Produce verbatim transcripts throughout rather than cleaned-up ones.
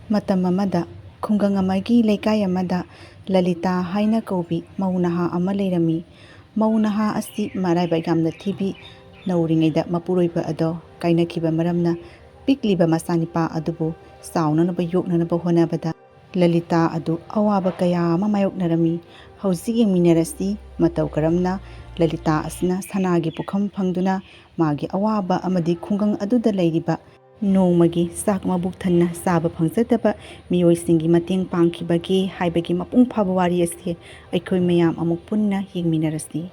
ꯃꯇꯝ ꯑꯃꯗ ꯈꯨꯡꯒꯪ ꯑꯃꯒꯤ ꯂꯩꯀꯥꯏ ꯑꯃꯗ ꯂꯂꯤꯇꯥ ꯍꯥꯏꯅ ꯀꯧꯕꯤ ꯃꯧ ꯅꯍꯥ ꯑꯃ ꯂꯩꯔꯝꯃꯤ꯫ ꯃꯧ ꯅꯍꯥ ꯑꯁꯤ ꯃꯔꯥꯏꯕꯛ ꯌꯥꯝꯅ ꯊꯤꯕꯤ, ꯅꯧꯔꯤꯉꯩꯗ ꯃꯄꯨꯔꯣꯏꯕ ꯑꯗꯣ ꯀꯥꯏꯅꯈꯤꯕ ꯃꯔꯝꯅ ꯄꯤꯛꯂꯤꯕ ꯃꯆꯥꯅꯤꯄꯥ ꯑꯗꯨꯕꯨ ꯆꯥꯎꯅꯅꯕ ꯌꯣꯛꯅꯅꯕ ꯍꯣꯠꯅꯕꯗ ꯂꯂꯤꯇꯥ ꯑꯗꯨ ꯑꯋꯥꯕ ꯀꯌꯥ ꯑꯃ ꯃꯥꯌꯣꯛꯅꯔꯝꯃꯤ꯫ ꯍꯧꯖꯤꯛ ꯌꯦꯡꯃꯤꯟꯅꯔꯁꯤ ꯃꯇꯧ ꯀꯔꯝꯅ ꯂꯂꯤꯇꯥ ꯑꯁꯤꯅ ꯁꯅꯥꯒꯤ ꯄꯨꯈꯝ ꯐꯪꯗꯨꯅ ꯃꯥꯒꯤ ꯑꯋꯥꯕ ꯑꯃꯗꯤ ꯈꯨꯡꯒꯪ ꯑꯗꯨꯗ ꯂꯩꯔꯤꯕ ꯅꯣꯡꯃꯒꯤ ꯆꯥꯛ ꯃꯕꯨꯛ ꯊꯟꯅ ꯆꯥꯕ ꯐꯪꯖꯗꯕ ꯃꯤꯑꯣꯏꯁꯤꯡꯒꯤ ꯃꯇꯦꯡ ꯄꯥꯡꯈꯤꯕꯒꯦ ꯍꯥꯏꯕꯒꯤ ꯃꯄꯨꯡ ꯐꯥꯕ ꯋꯥꯔꯤ ꯑꯁꯤ ꯑꯩꯈꯣꯏ ꯃꯌꯥꯝ ꯑꯃꯨꯛ ꯄꯨꯟꯅ ꯌꯦꯡꯃꯤꯟꯅꯔꯁꯤ꯫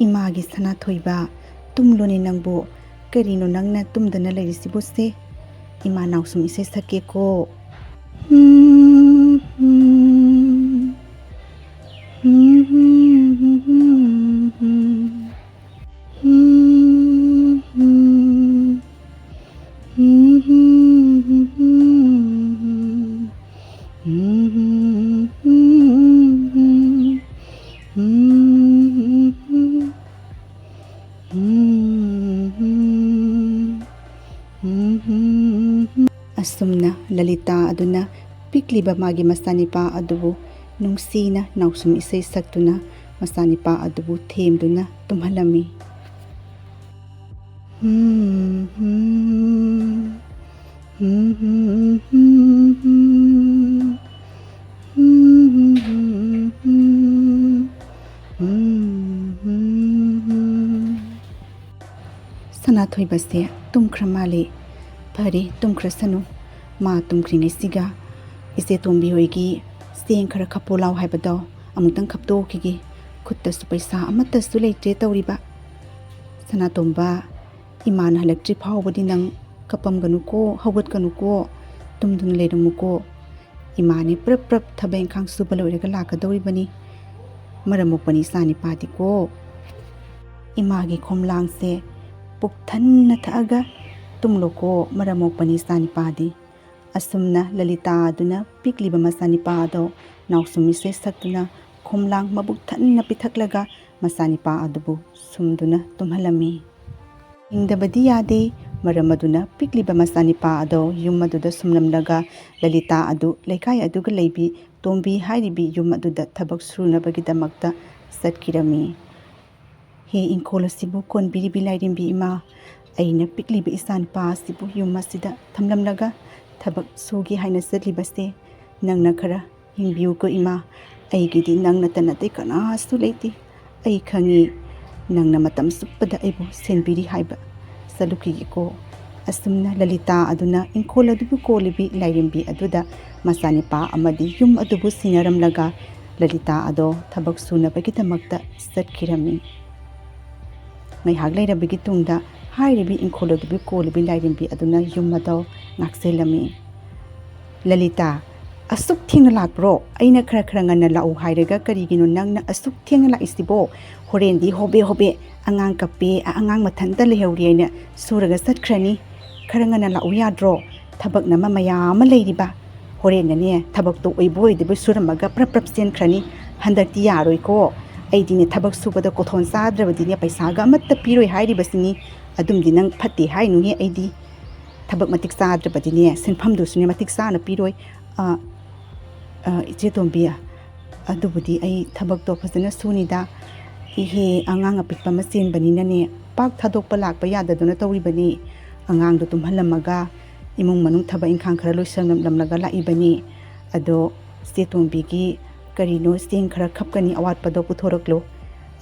ꯏꯃꯥꯒꯤ ꯁꯅꯥꯊꯣꯏꯕ, ꯇꯨꯝꯂꯣꯅꯦ ꯅꯪꯕꯨ, ꯀꯔꯤꯅꯣ ꯅꯪꯅ ꯇꯨꯝꯗꯅ ꯂꯩꯔꯤꯁꯤꯕꯨ ꯁꯦ? ꯏꯃꯥ ꯅꯥꯎꯁꯨꯝ ꯏꯁꯩ ꯁꯛꯀꯦꯀꯣ꯫ ꯑꯁꯨꯝꯅ ꯂꯂꯤꯇꯥ ꯑꯗꯨꯅ ꯄꯤꯛꯂꯤꯕ ꯃꯥꯒꯤ ꯃꯆꯥꯅꯤꯄꯥ ꯑꯗꯨꯕꯨ ꯅꯨꯡꯁꯤꯅ ꯅꯥꯎꯁꯨꯝ ꯏꯁꯩ ꯁꯛꯇꯨꯅ ꯃꯆꯥꯅꯤꯄꯥ ꯑꯗꯨꯕꯨ ꯊꯦꯝꯗꯨꯅ ꯇꯨꯝꯍꯜꯂꯝꯃꯤ꯫ ꯁꯅꯥꯊꯣꯏꯕꯁꯦ ꯇꯨꯝꯈ꯭ꯔ ꯃꯥꯜꯂꯦ꯫ ꯐꯔꯦ, ꯇꯨꯝꯈ꯭ꯔꯁꯅꯨ꯫ ꯃꯥ ꯇꯨꯝꯈ꯭ꯔꯤꯉꯩꯁꯤꯒ ꯏꯆꯦ ꯇꯣꯝꯕꯤ ꯍꯣꯏꯒꯤ ꯆꯦꯡ ꯈꯔ ꯈꯞꯄꯣ ꯂꯥꯎ ꯍꯥꯏꯕꯗꯣ ꯑꯃꯨꯛꯇꯪ ꯈꯞꯇꯣꯛꯈꯤꯒꯦ꯫ ꯈꯨꯠꯇꯁꯨ ꯄꯩꯁꯥ ꯑꯃꯠꯇꯁꯨ ꯂꯩꯇ꯭ꯔꯦ ꯇꯧꯔꯤꯕ꯫ ꯁꯅꯥꯇꯣꯝꯕ, ꯏꯃꯥꯅ ꯍꯜꯂꯛꯇ꯭ꯔꯤ ꯐꯥꯎꯕꯗꯤ ꯅꯪ ꯀꯞꯄꯝꯒꯅꯨꯀꯣ, ꯍꯧꯒꯠꯀꯅꯨꯀꯣ, ꯇꯨꯝꯗꯨꯅ ꯂꯩꯔꯝꯃꯨꯀꯣ꯫ ꯏꯃꯥꯅꯦ ꯄ꯭ꯔꯞ ꯄ꯭ꯔꯞ ꯊꯕꯛ ꯏꯪꯈꯥꯡ ꯁꯨꯕ ꯂꯣꯏꯔꯒ ꯂꯥꯛꯀꯗꯧꯔꯤꯕꯅꯤ꯫ ꯃꯔꯝ ꯃꯣꯛꯄꯅꯤ ꯏꯆꯥ ꯅꯤꯄꯥꯗꯤꯀꯣ꯫ ꯏꯃꯥꯒꯤ ꯈꯣꯝꯂꯥꯡꯁꯦ ꯄꯨꯛ ꯊꯟꯅ ꯊꯛꯑꯒ ꯇꯨꯝꯂꯣꯀꯣ, ꯃꯔꯝ ꯃꯣꯛꯄꯅꯤ ꯏꯆꯥ ꯅꯤꯄꯥꯗꯤ꯫ ꯑꯁꯨꯝꯅ ꯂꯂꯤꯇꯥ ꯑꯗꯨꯅ ꯄꯤꯛꯂꯤꯕ ꯃꯆꯥꯅꯤꯄꯥ ꯑꯗꯣ ꯅꯥꯎꯁꯨꯝ ꯏꯁꯩ ꯁꯛꯇꯨꯅ ꯈꯣꯝꯂꯥꯡ ꯃꯕꯨꯛ ꯊꯟꯅ ꯄꯤꯊꯛꯂꯒ ꯃꯆꯥꯅꯤꯄꯥ ꯑꯗꯨꯕꯨ ꯁꯨꯝꯗꯨꯅ ꯇꯨꯝꯍꯜꯂꯝꯃꯤ꯫ ꯍꯤꯡꯗꯕꯗꯤ ꯌꯥꯗꯦ, ꯃꯔꯝ ꯑꯗꯨꯅ ꯄꯤꯛꯂꯤꯕ ꯃꯆꯥꯅꯤꯄꯥ ꯑꯗꯣ ꯌꯨꯝ ꯑꯗꯨꯗ ꯁꯨꯝꯂꯝꯂꯒ ꯂꯂꯤꯇꯥ ꯑꯗꯨ ꯂꯩꯀꯥꯏ ꯑꯗꯨꯒ ꯂꯩꯕꯤ ꯇꯣꯝꯕꯤ ꯍꯥꯏꯔꯤꯕꯤ ꯌꯨꯝ ꯑꯗꯨꯗ ꯊꯕꯛ ꯁꯨꯅꯕꯒꯤꯗꯃꯛꯇ ꯆꯠꯈꯤꯔꯝꯃꯤ꯫ "ꯍꯦ ꯏꯪꯈꯣꯜ ꯑꯁꯤꯕꯨ ꯀꯣꯟꯕꯤꯔꯤꯕꯤ ꯂꯥꯏꯔꯦꯝꯕꯤ ꯏꯃꯥ, ꯑꯩꯅ ꯄꯤꯛꯂꯤꯕ ꯏꯆꯥꯅꯨꯄꯥ ꯑꯁꯤꯕꯨ ꯌꯨꯝ ꯑꯁꯤꯗ ꯊꯝꯂꯝꯂꯒ ꯊꯕꯛ ꯁꯨꯒꯦ ꯍꯥꯏꯅ ꯆꯠꯂꯤꯕꯁꯦ ꯅꯪꯅ ꯈꯔ ꯌꯦꯡꯕꯤꯌꯨꯀꯣ ꯏꯃꯥ꯫ ꯑꯩꯒꯤꯗꯤ ꯅꯪ ꯅꯠꯇꯅ ꯑꯇꯩ ꯀꯅꯥꯁꯨ ꯂꯩꯇꯦ꯫ ꯑꯩ ꯈꯪꯉꯤ, ꯅꯪꯅ ꯃꯇꯝ ꯆꯨꯞꯄꯗ ꯑꯩꯕꯨ ꯁꯦꯟꯕꯤꯔꯤ ꯍꯥꯏꯕ꯫ ꯆꯠꯂꯨꯈꯤꯒꯦꯀꯣ꯫" ꯑꯁꯨꯝꯅ ꯂꯂꯤꯇꯥ ꯑꯗꯨꯅ ꯏꯪꯈꯣꯜ ꯑꯗꯨꯕꯨ ꯀꯣꯜꯂꯤꯕꯤ ꯂꯥꯏꯔꯦꯝꯕꯤ ꯑꯗꯨꯗ ꯃꯆꯥꯅꯤꯄꯥ ꯑꯃꯗꯤ ꯌꯨꯝ ꯑꯗꯨꯕꯨ ꯁꯤꯟꯅꯔꯝꯂꯒ ꯂꯂꯤꯇꯥ ꯑꯗꯣ ꯊꯕꯛ ꯁꯨꯅꯕꯒꯤꯗꯃꯛꯇ ꯆꯠꯈꯤꯔꯝꯃꯤ꯫ ꯉꯥꯏꯍꯥꯛ ꯂꯩꯔꯕꯒꯤ ꯇꯨꯡꯗ ꯍꯥꯏꯔꯤꯕꯤ ꯏꯪꯈꯣꯜ ꯑꯗꯨꯕꯨ ꯀꯣꯜꯂꯤꯕꯤ ꯂꯥꯏꯔꯦꯝꯕꯤ ꯑꯗꯨꯅ ꯌꯨꯝ ꯑꯗꯣ ꯉꯥꯛꯁꯦꯜꯂꯝꯃꯤ꯫ "ꯂꯂꯤꯇꯥ, ꯑꯁꯨꯛ ꯊꯦꯡꯅ ꯂꯥꯛꯄ꯭ꯔꯣ? ꯑꯩꯅ ꯈꯔ ꯈꯔ ꯉꯟꯅ ꯂꯥꯛꯎ ꯍꯥꯏꯔꯒ ꯀꯔꯤꯒꯤꯅꯣ ꯅꯪꯅ ꯑꯁꯨꯛ ꯊꯦꯡꯅ ꯂꯥꯛꯏꯁꯤꯕꯣ? ꯍꯣꯔꯦꯟꯗꯤ ꯍꯣꯕꯦ ꯍꯣꯕꯦ ꯑꯉꯥꯡ ꯀꯞꯄꯦ, ꯑ-, ꯑꯉꯥꯡ ꯃꯊꯟꯇ ꯂꯩꯍꯧꯔꯦ ꯍꯥꯏꯅ ꯁꯨꯔꯒ ꯆꯠꯈ꯭ꯔꯅꯤ꯫ ꯈꯔ ꯉꯟꯅ ꯂꯥꯛꯎ ꯌꯥꯗ꯭ꯔꯣ? ꯊꯕꯛꯅ ꯑꯃ ꯃꯌꯥꯝ ꯑꯃ ꯂꯩꯔꯤꯕ꯫ ꯍꯣꯔꯦꯟꯅꯅꯦ ꯊꯕꯛꯇꯣ ꯑꯣꯏꯕ ꯑꯣꯏꯗꯕ ꯁꯨꯔꯝꯃꯒ ꯄ꯭ꯔꯞ ꯄ꯭ꯔꯞ ꯆꯦꯟꯈ꯭ꯔꯅꯤ꯫ ꯍꯟꯗꯛꯇꯤ ꯌꯥꯔꯣꯏꯀꯣ꯫ ꯑꯩꯗꯤꯅꯦ ꯊꯕꯛ ꯁꯨꯕꯗ ꯀꯣꯊꯣꯟ ꯆꯥꯗ꯭ꯔꯕꯗꯤꯅꯦ ꯄꯩꯁꯥꯒ ꯑꯃꯠꯇ ꯄꯤꯔꯣꯏ ꯍꯥꯏꯔꯤꯕꯁꯤꯅꯤ꯫ ꯑꯗꯨꯝꯗꯤ ꯅꯪ ꯐꯠꯇꯦ ꯍꯥꯏꯅꯨꯍꯦ ꯑꯩꯗꯤ꯫ ꯊꯕꯛ ꯃꯇꯤꯛ ꯆꯥꯗ꯭ꯔꯕꯗꯤꯅꯦ ꯁꯦꯟꯐꯝꯗꯨꯁꯨꯅꯦ ꯃꯇꯤꯛ ꯆꯥꯅ ꯄꯤꯔꯣꯏ꯫" "ꯑ, ꯑ, ꯏꯆꯦ ꯇꯣꯝꯕꯤ, ꯑꯗꯨꯕꯨꯗꯤ ꯑꯩ ꯊꯕꯛꯇꯣ ꯐꯖꯅ ꯁꯨꯅꯤꯗ꯫ ꯏꯍꯦ, ꯑꯉꯥꯡ ꯑꯄꯤꯛꯄ ꯑꯃ ꯆꯦꯟꯕꯅꯤꯅꯅꯦ ꯄꯥꯛ ꯊꯥꯗꯣꯛꯄ ꯂꯥꯛꯄ ꯌꯥꯗꯗꯨꯅ ꯇꯧꯔꯤꯕꯅꯤ꯫ ꯑꯉꯥꯡꯗꯣ ꯇꯨꯝꯍꯜꯂꯝꯃꯒ ꯏꯃꯨꯡ ꯃꯅꯨꯡ ꯊꯕꯛ ꯏꯪꯈꯥꯡ ꯈꯔ ꯂꯣꯏꯁꯜꯂꯝꯂꯒ ꯂꯥꯛꯏꯕꯅꯤ꯫ ꯑꯗꯣ ꯏꯆꯦ ꯇꯣꯝꯕꯤꯒꯤ ꯀꯔꯤꯅꯣ ꯆꯦꯡ ꯈꯔ ꯈꯞꯀꯅꯤ, ꯑꯋꯥꯠꯄꯗꯣ ꯄꯨꯊꯣꯔꯛꯂꯣ꯫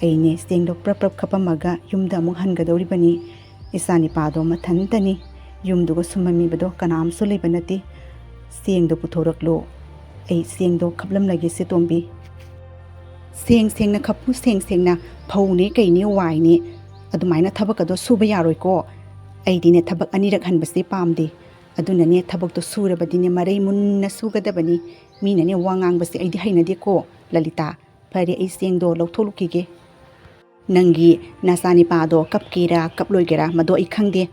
ꯑꯩꯅꯦ ꯆꯦꯡꯗꯣ ꯄ꯭ꯔꯞ ꯄ꯭ꯔꯞ ꯈꯞꯄꯝꯃꯒ ꯌꯨꯝꯗ ꯑꯃꯨꯛ ꯍꯟꯒꯗꯧꯔꯤꯕꯅꯤ꯫ ꯏꯆꯥ ꯅꯤꯄꯥꯗꯣ ꯃꯊꯟꯇꯅꯤ꯫ ꯌꯨꯝꯗꯨꯒ ꯁꯨꯝꯃꯝꯃꯤꯕꯗꯣ ꯀꯅꯥꯝꯁꯨ ꯂꯩꯕ ꯅꯠꯇꯦ꯫ ꯆꯦꯡꯗꯣ ꯄꯨꯊꯣꯔꯛꯂꯣ꯫ ꯑꯩ ꯆꯦꯡꯗꯣ ꯈꯞꯂꯝꯂꯒꯦ ꯁꯦ ꯇꯣꯝꯕꯤ꯫" "ꯁꯦꯡ ꯁꯦꯡꯅ ꯈꯞꯄꯨ, ꯁꯦꯡ ꯁꯦꯡꯅ꯫ ꯐꯧꯅꯦ ꯀꯩꯅꯦ ꯋꯥꯏꯅꯦ, ꯑꯗꯨꯃꯥꯏꯅ ꯊꯕꯛ ꯑꯗꯣ ꯁꯨꯕ ꯌꯥꯔꯣꯏꯀꯣ꯫ ꯑꯩꯗꯤꯅꯦ ꯊꯕꯛ ꯑꯅꯤꯔꯛ ꯍꯟꯕꯁꯦ ꯄꯥꯝꯗꯦ꯫ ꯑꯗꯨꯅꯅꯦ ꯊꯕꯛꯇꯣ ꯁꯨꯔꯕꯗꯤꯅꯦ ꯃꯔꯩ ꯃꯨꯟꯅ ꯁꯨꯒꯗꯕꯅꯤ꯫ ꯃꯤꯅꯅꯦ ꯋꯥ ꯉꯥꯡꯕꯁꯦ ꯑꯩꯗꯤ ꯍꯩꯅꯗꯦꯀꯣ ꯂꯂꯤꯇꯥ꯫ ꯐꯔꯦ, ꯑꯩ ꯆꯦꯡꯗꯣ ꯂꯧꯊꯣꯛꯂꯨꯈꯤꯒꯦ꯫ ꯅꯪꯒꯤ ꯅꯆꯥꯅꯤꯄꯥꯗꯣ ꯀꯞꯀꯦꯔꯥ ꯀꯞꯂꯣꯏꯒꯦꯔꯥ ꯃꯗꯣ ꯑꯩ ꯈꯪꯗꯦ꯫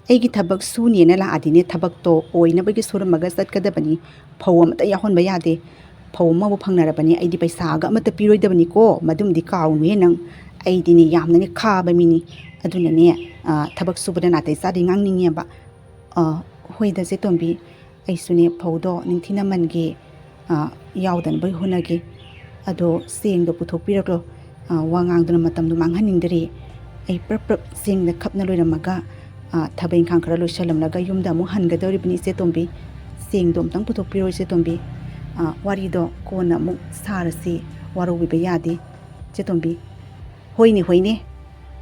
ꯑꯩꯒꯤ ꯊꯕꯛ ꯁꯨꯅꯦꯅ ꯂꯥꯛꯑꯗꯤꯅꯦ ꯊꯕꯛꯇꯣ ꯑꯣꯏꯅꯕꯒꯤ ꯁꯨꯔꯝꯃꯒ ꯆꯠꯀꯗꯕꯅꯤ꯫ ꯐꯧ ꯑꯃꯇ ꯌꯥꯎꯍꯟꯕ ꯌꯥꯗꯦ꯫ ꯐꯧ ꯑꯃꯕꯨ ꯐꯪꯅꯔꯕꯅꯤ ꯑꯩꯗꯤ ꯄꯩꯁꯥꯒ ꯑꯃꯠꯇ ꯄꯤꯔꯣꯏꯗꯕꯅꯤꯀꯣ꯫ ꯃꯗꯨꯝꯗꯤ ꯀꯥꯎꯅꯨꯍꯦ ꯅꯪ꯫ ꯑꯩꯗꯤꯅꯦ ꯌꯥꯝꯅꯅꯦ ꯈꯥꯕ ꯃꯤꯅꯤ꯫ ꯑꯗꯨꯅꯅꯦ, ꯑ, ꯊꯕꯛ ꯁꯨꯕꯗ ꯅꯥꯇꯩ ꯆꯥꯗꯦ ꯉꯥꯡꯅꯤꯡꯉꯦꯕ꯫ ꯑ, ꯍꯣꯏꯗ ꯆꯦ ꯇꯣꯝꯕꯤ, ꯑꯩꯁꯨꯅꯦ ꯐꯧꯗꯣ ꯅꯤꯡꯊꯤꯅ ꯃꯟꯒꯦ, ꯑ, ꯌꯥꯎꯗꯅꯕ ꯍꯣꯠꯅꯒꯦ꯫ ꯑꯗꯣ ꯆꯦꯡꯗꯣ ꯄꯨꯊꯣꯛꯄꯤꯔꯛꯂꯣ꯫ ꯑ, ꯋꯥ ꯉꯥꯡꯗꯨꯅ ꯃꯇꯝꯗꯣ ꯃꯥꯡꯍꯟꯅꯤꯡꯗ꯭ꯔꯦ꯫ ꯑꯩ ꯄ꯭ꯔꯞ ꯄ꯭ꯔꯞ ꯆꯦꯡꯗ ꯈꯞꯅ ꯂꯣꯏꯔꯝꯃꯒ, ꯑ, ꯊꯕꯛ ꯏꯪꯈꯥꯡ ꯈꯔ ꯂꯣꯏꯁꯜꯂꯝꯂꯒ ꯌꯨꯝꯗ ꯑꯃꯨꯛ ꯍꯟꯒꯗꯧꯔꯤꯕꯅꯤ ꯆꯦ ꯇꯣꯝꯕꯤ꯫ ꯆꯦꯡꯗꯣ ꯑꯝꯇꯪ ꯄꯨꯊꯣꯛꯄꯤꯔꯣ ꯆꯦ ꯇꯣꯝꯕꯤ꯫ ꯑ, ꯋꯥꯔꯤꯗꯣ ꯀꯣꯟꯅ ꯑꯃꯨꯛ ꯁꯥꯔꯁꯤ, ꯋꯥꯔꯧꯕꯤꯕ ꯌꯥꯗꯦ ꯆꯦ ꯇꯣꯝꯕꯤ꯫ ꯍꯣꯏꯅꯦ, ꯍꯣꯏꯅꯦ,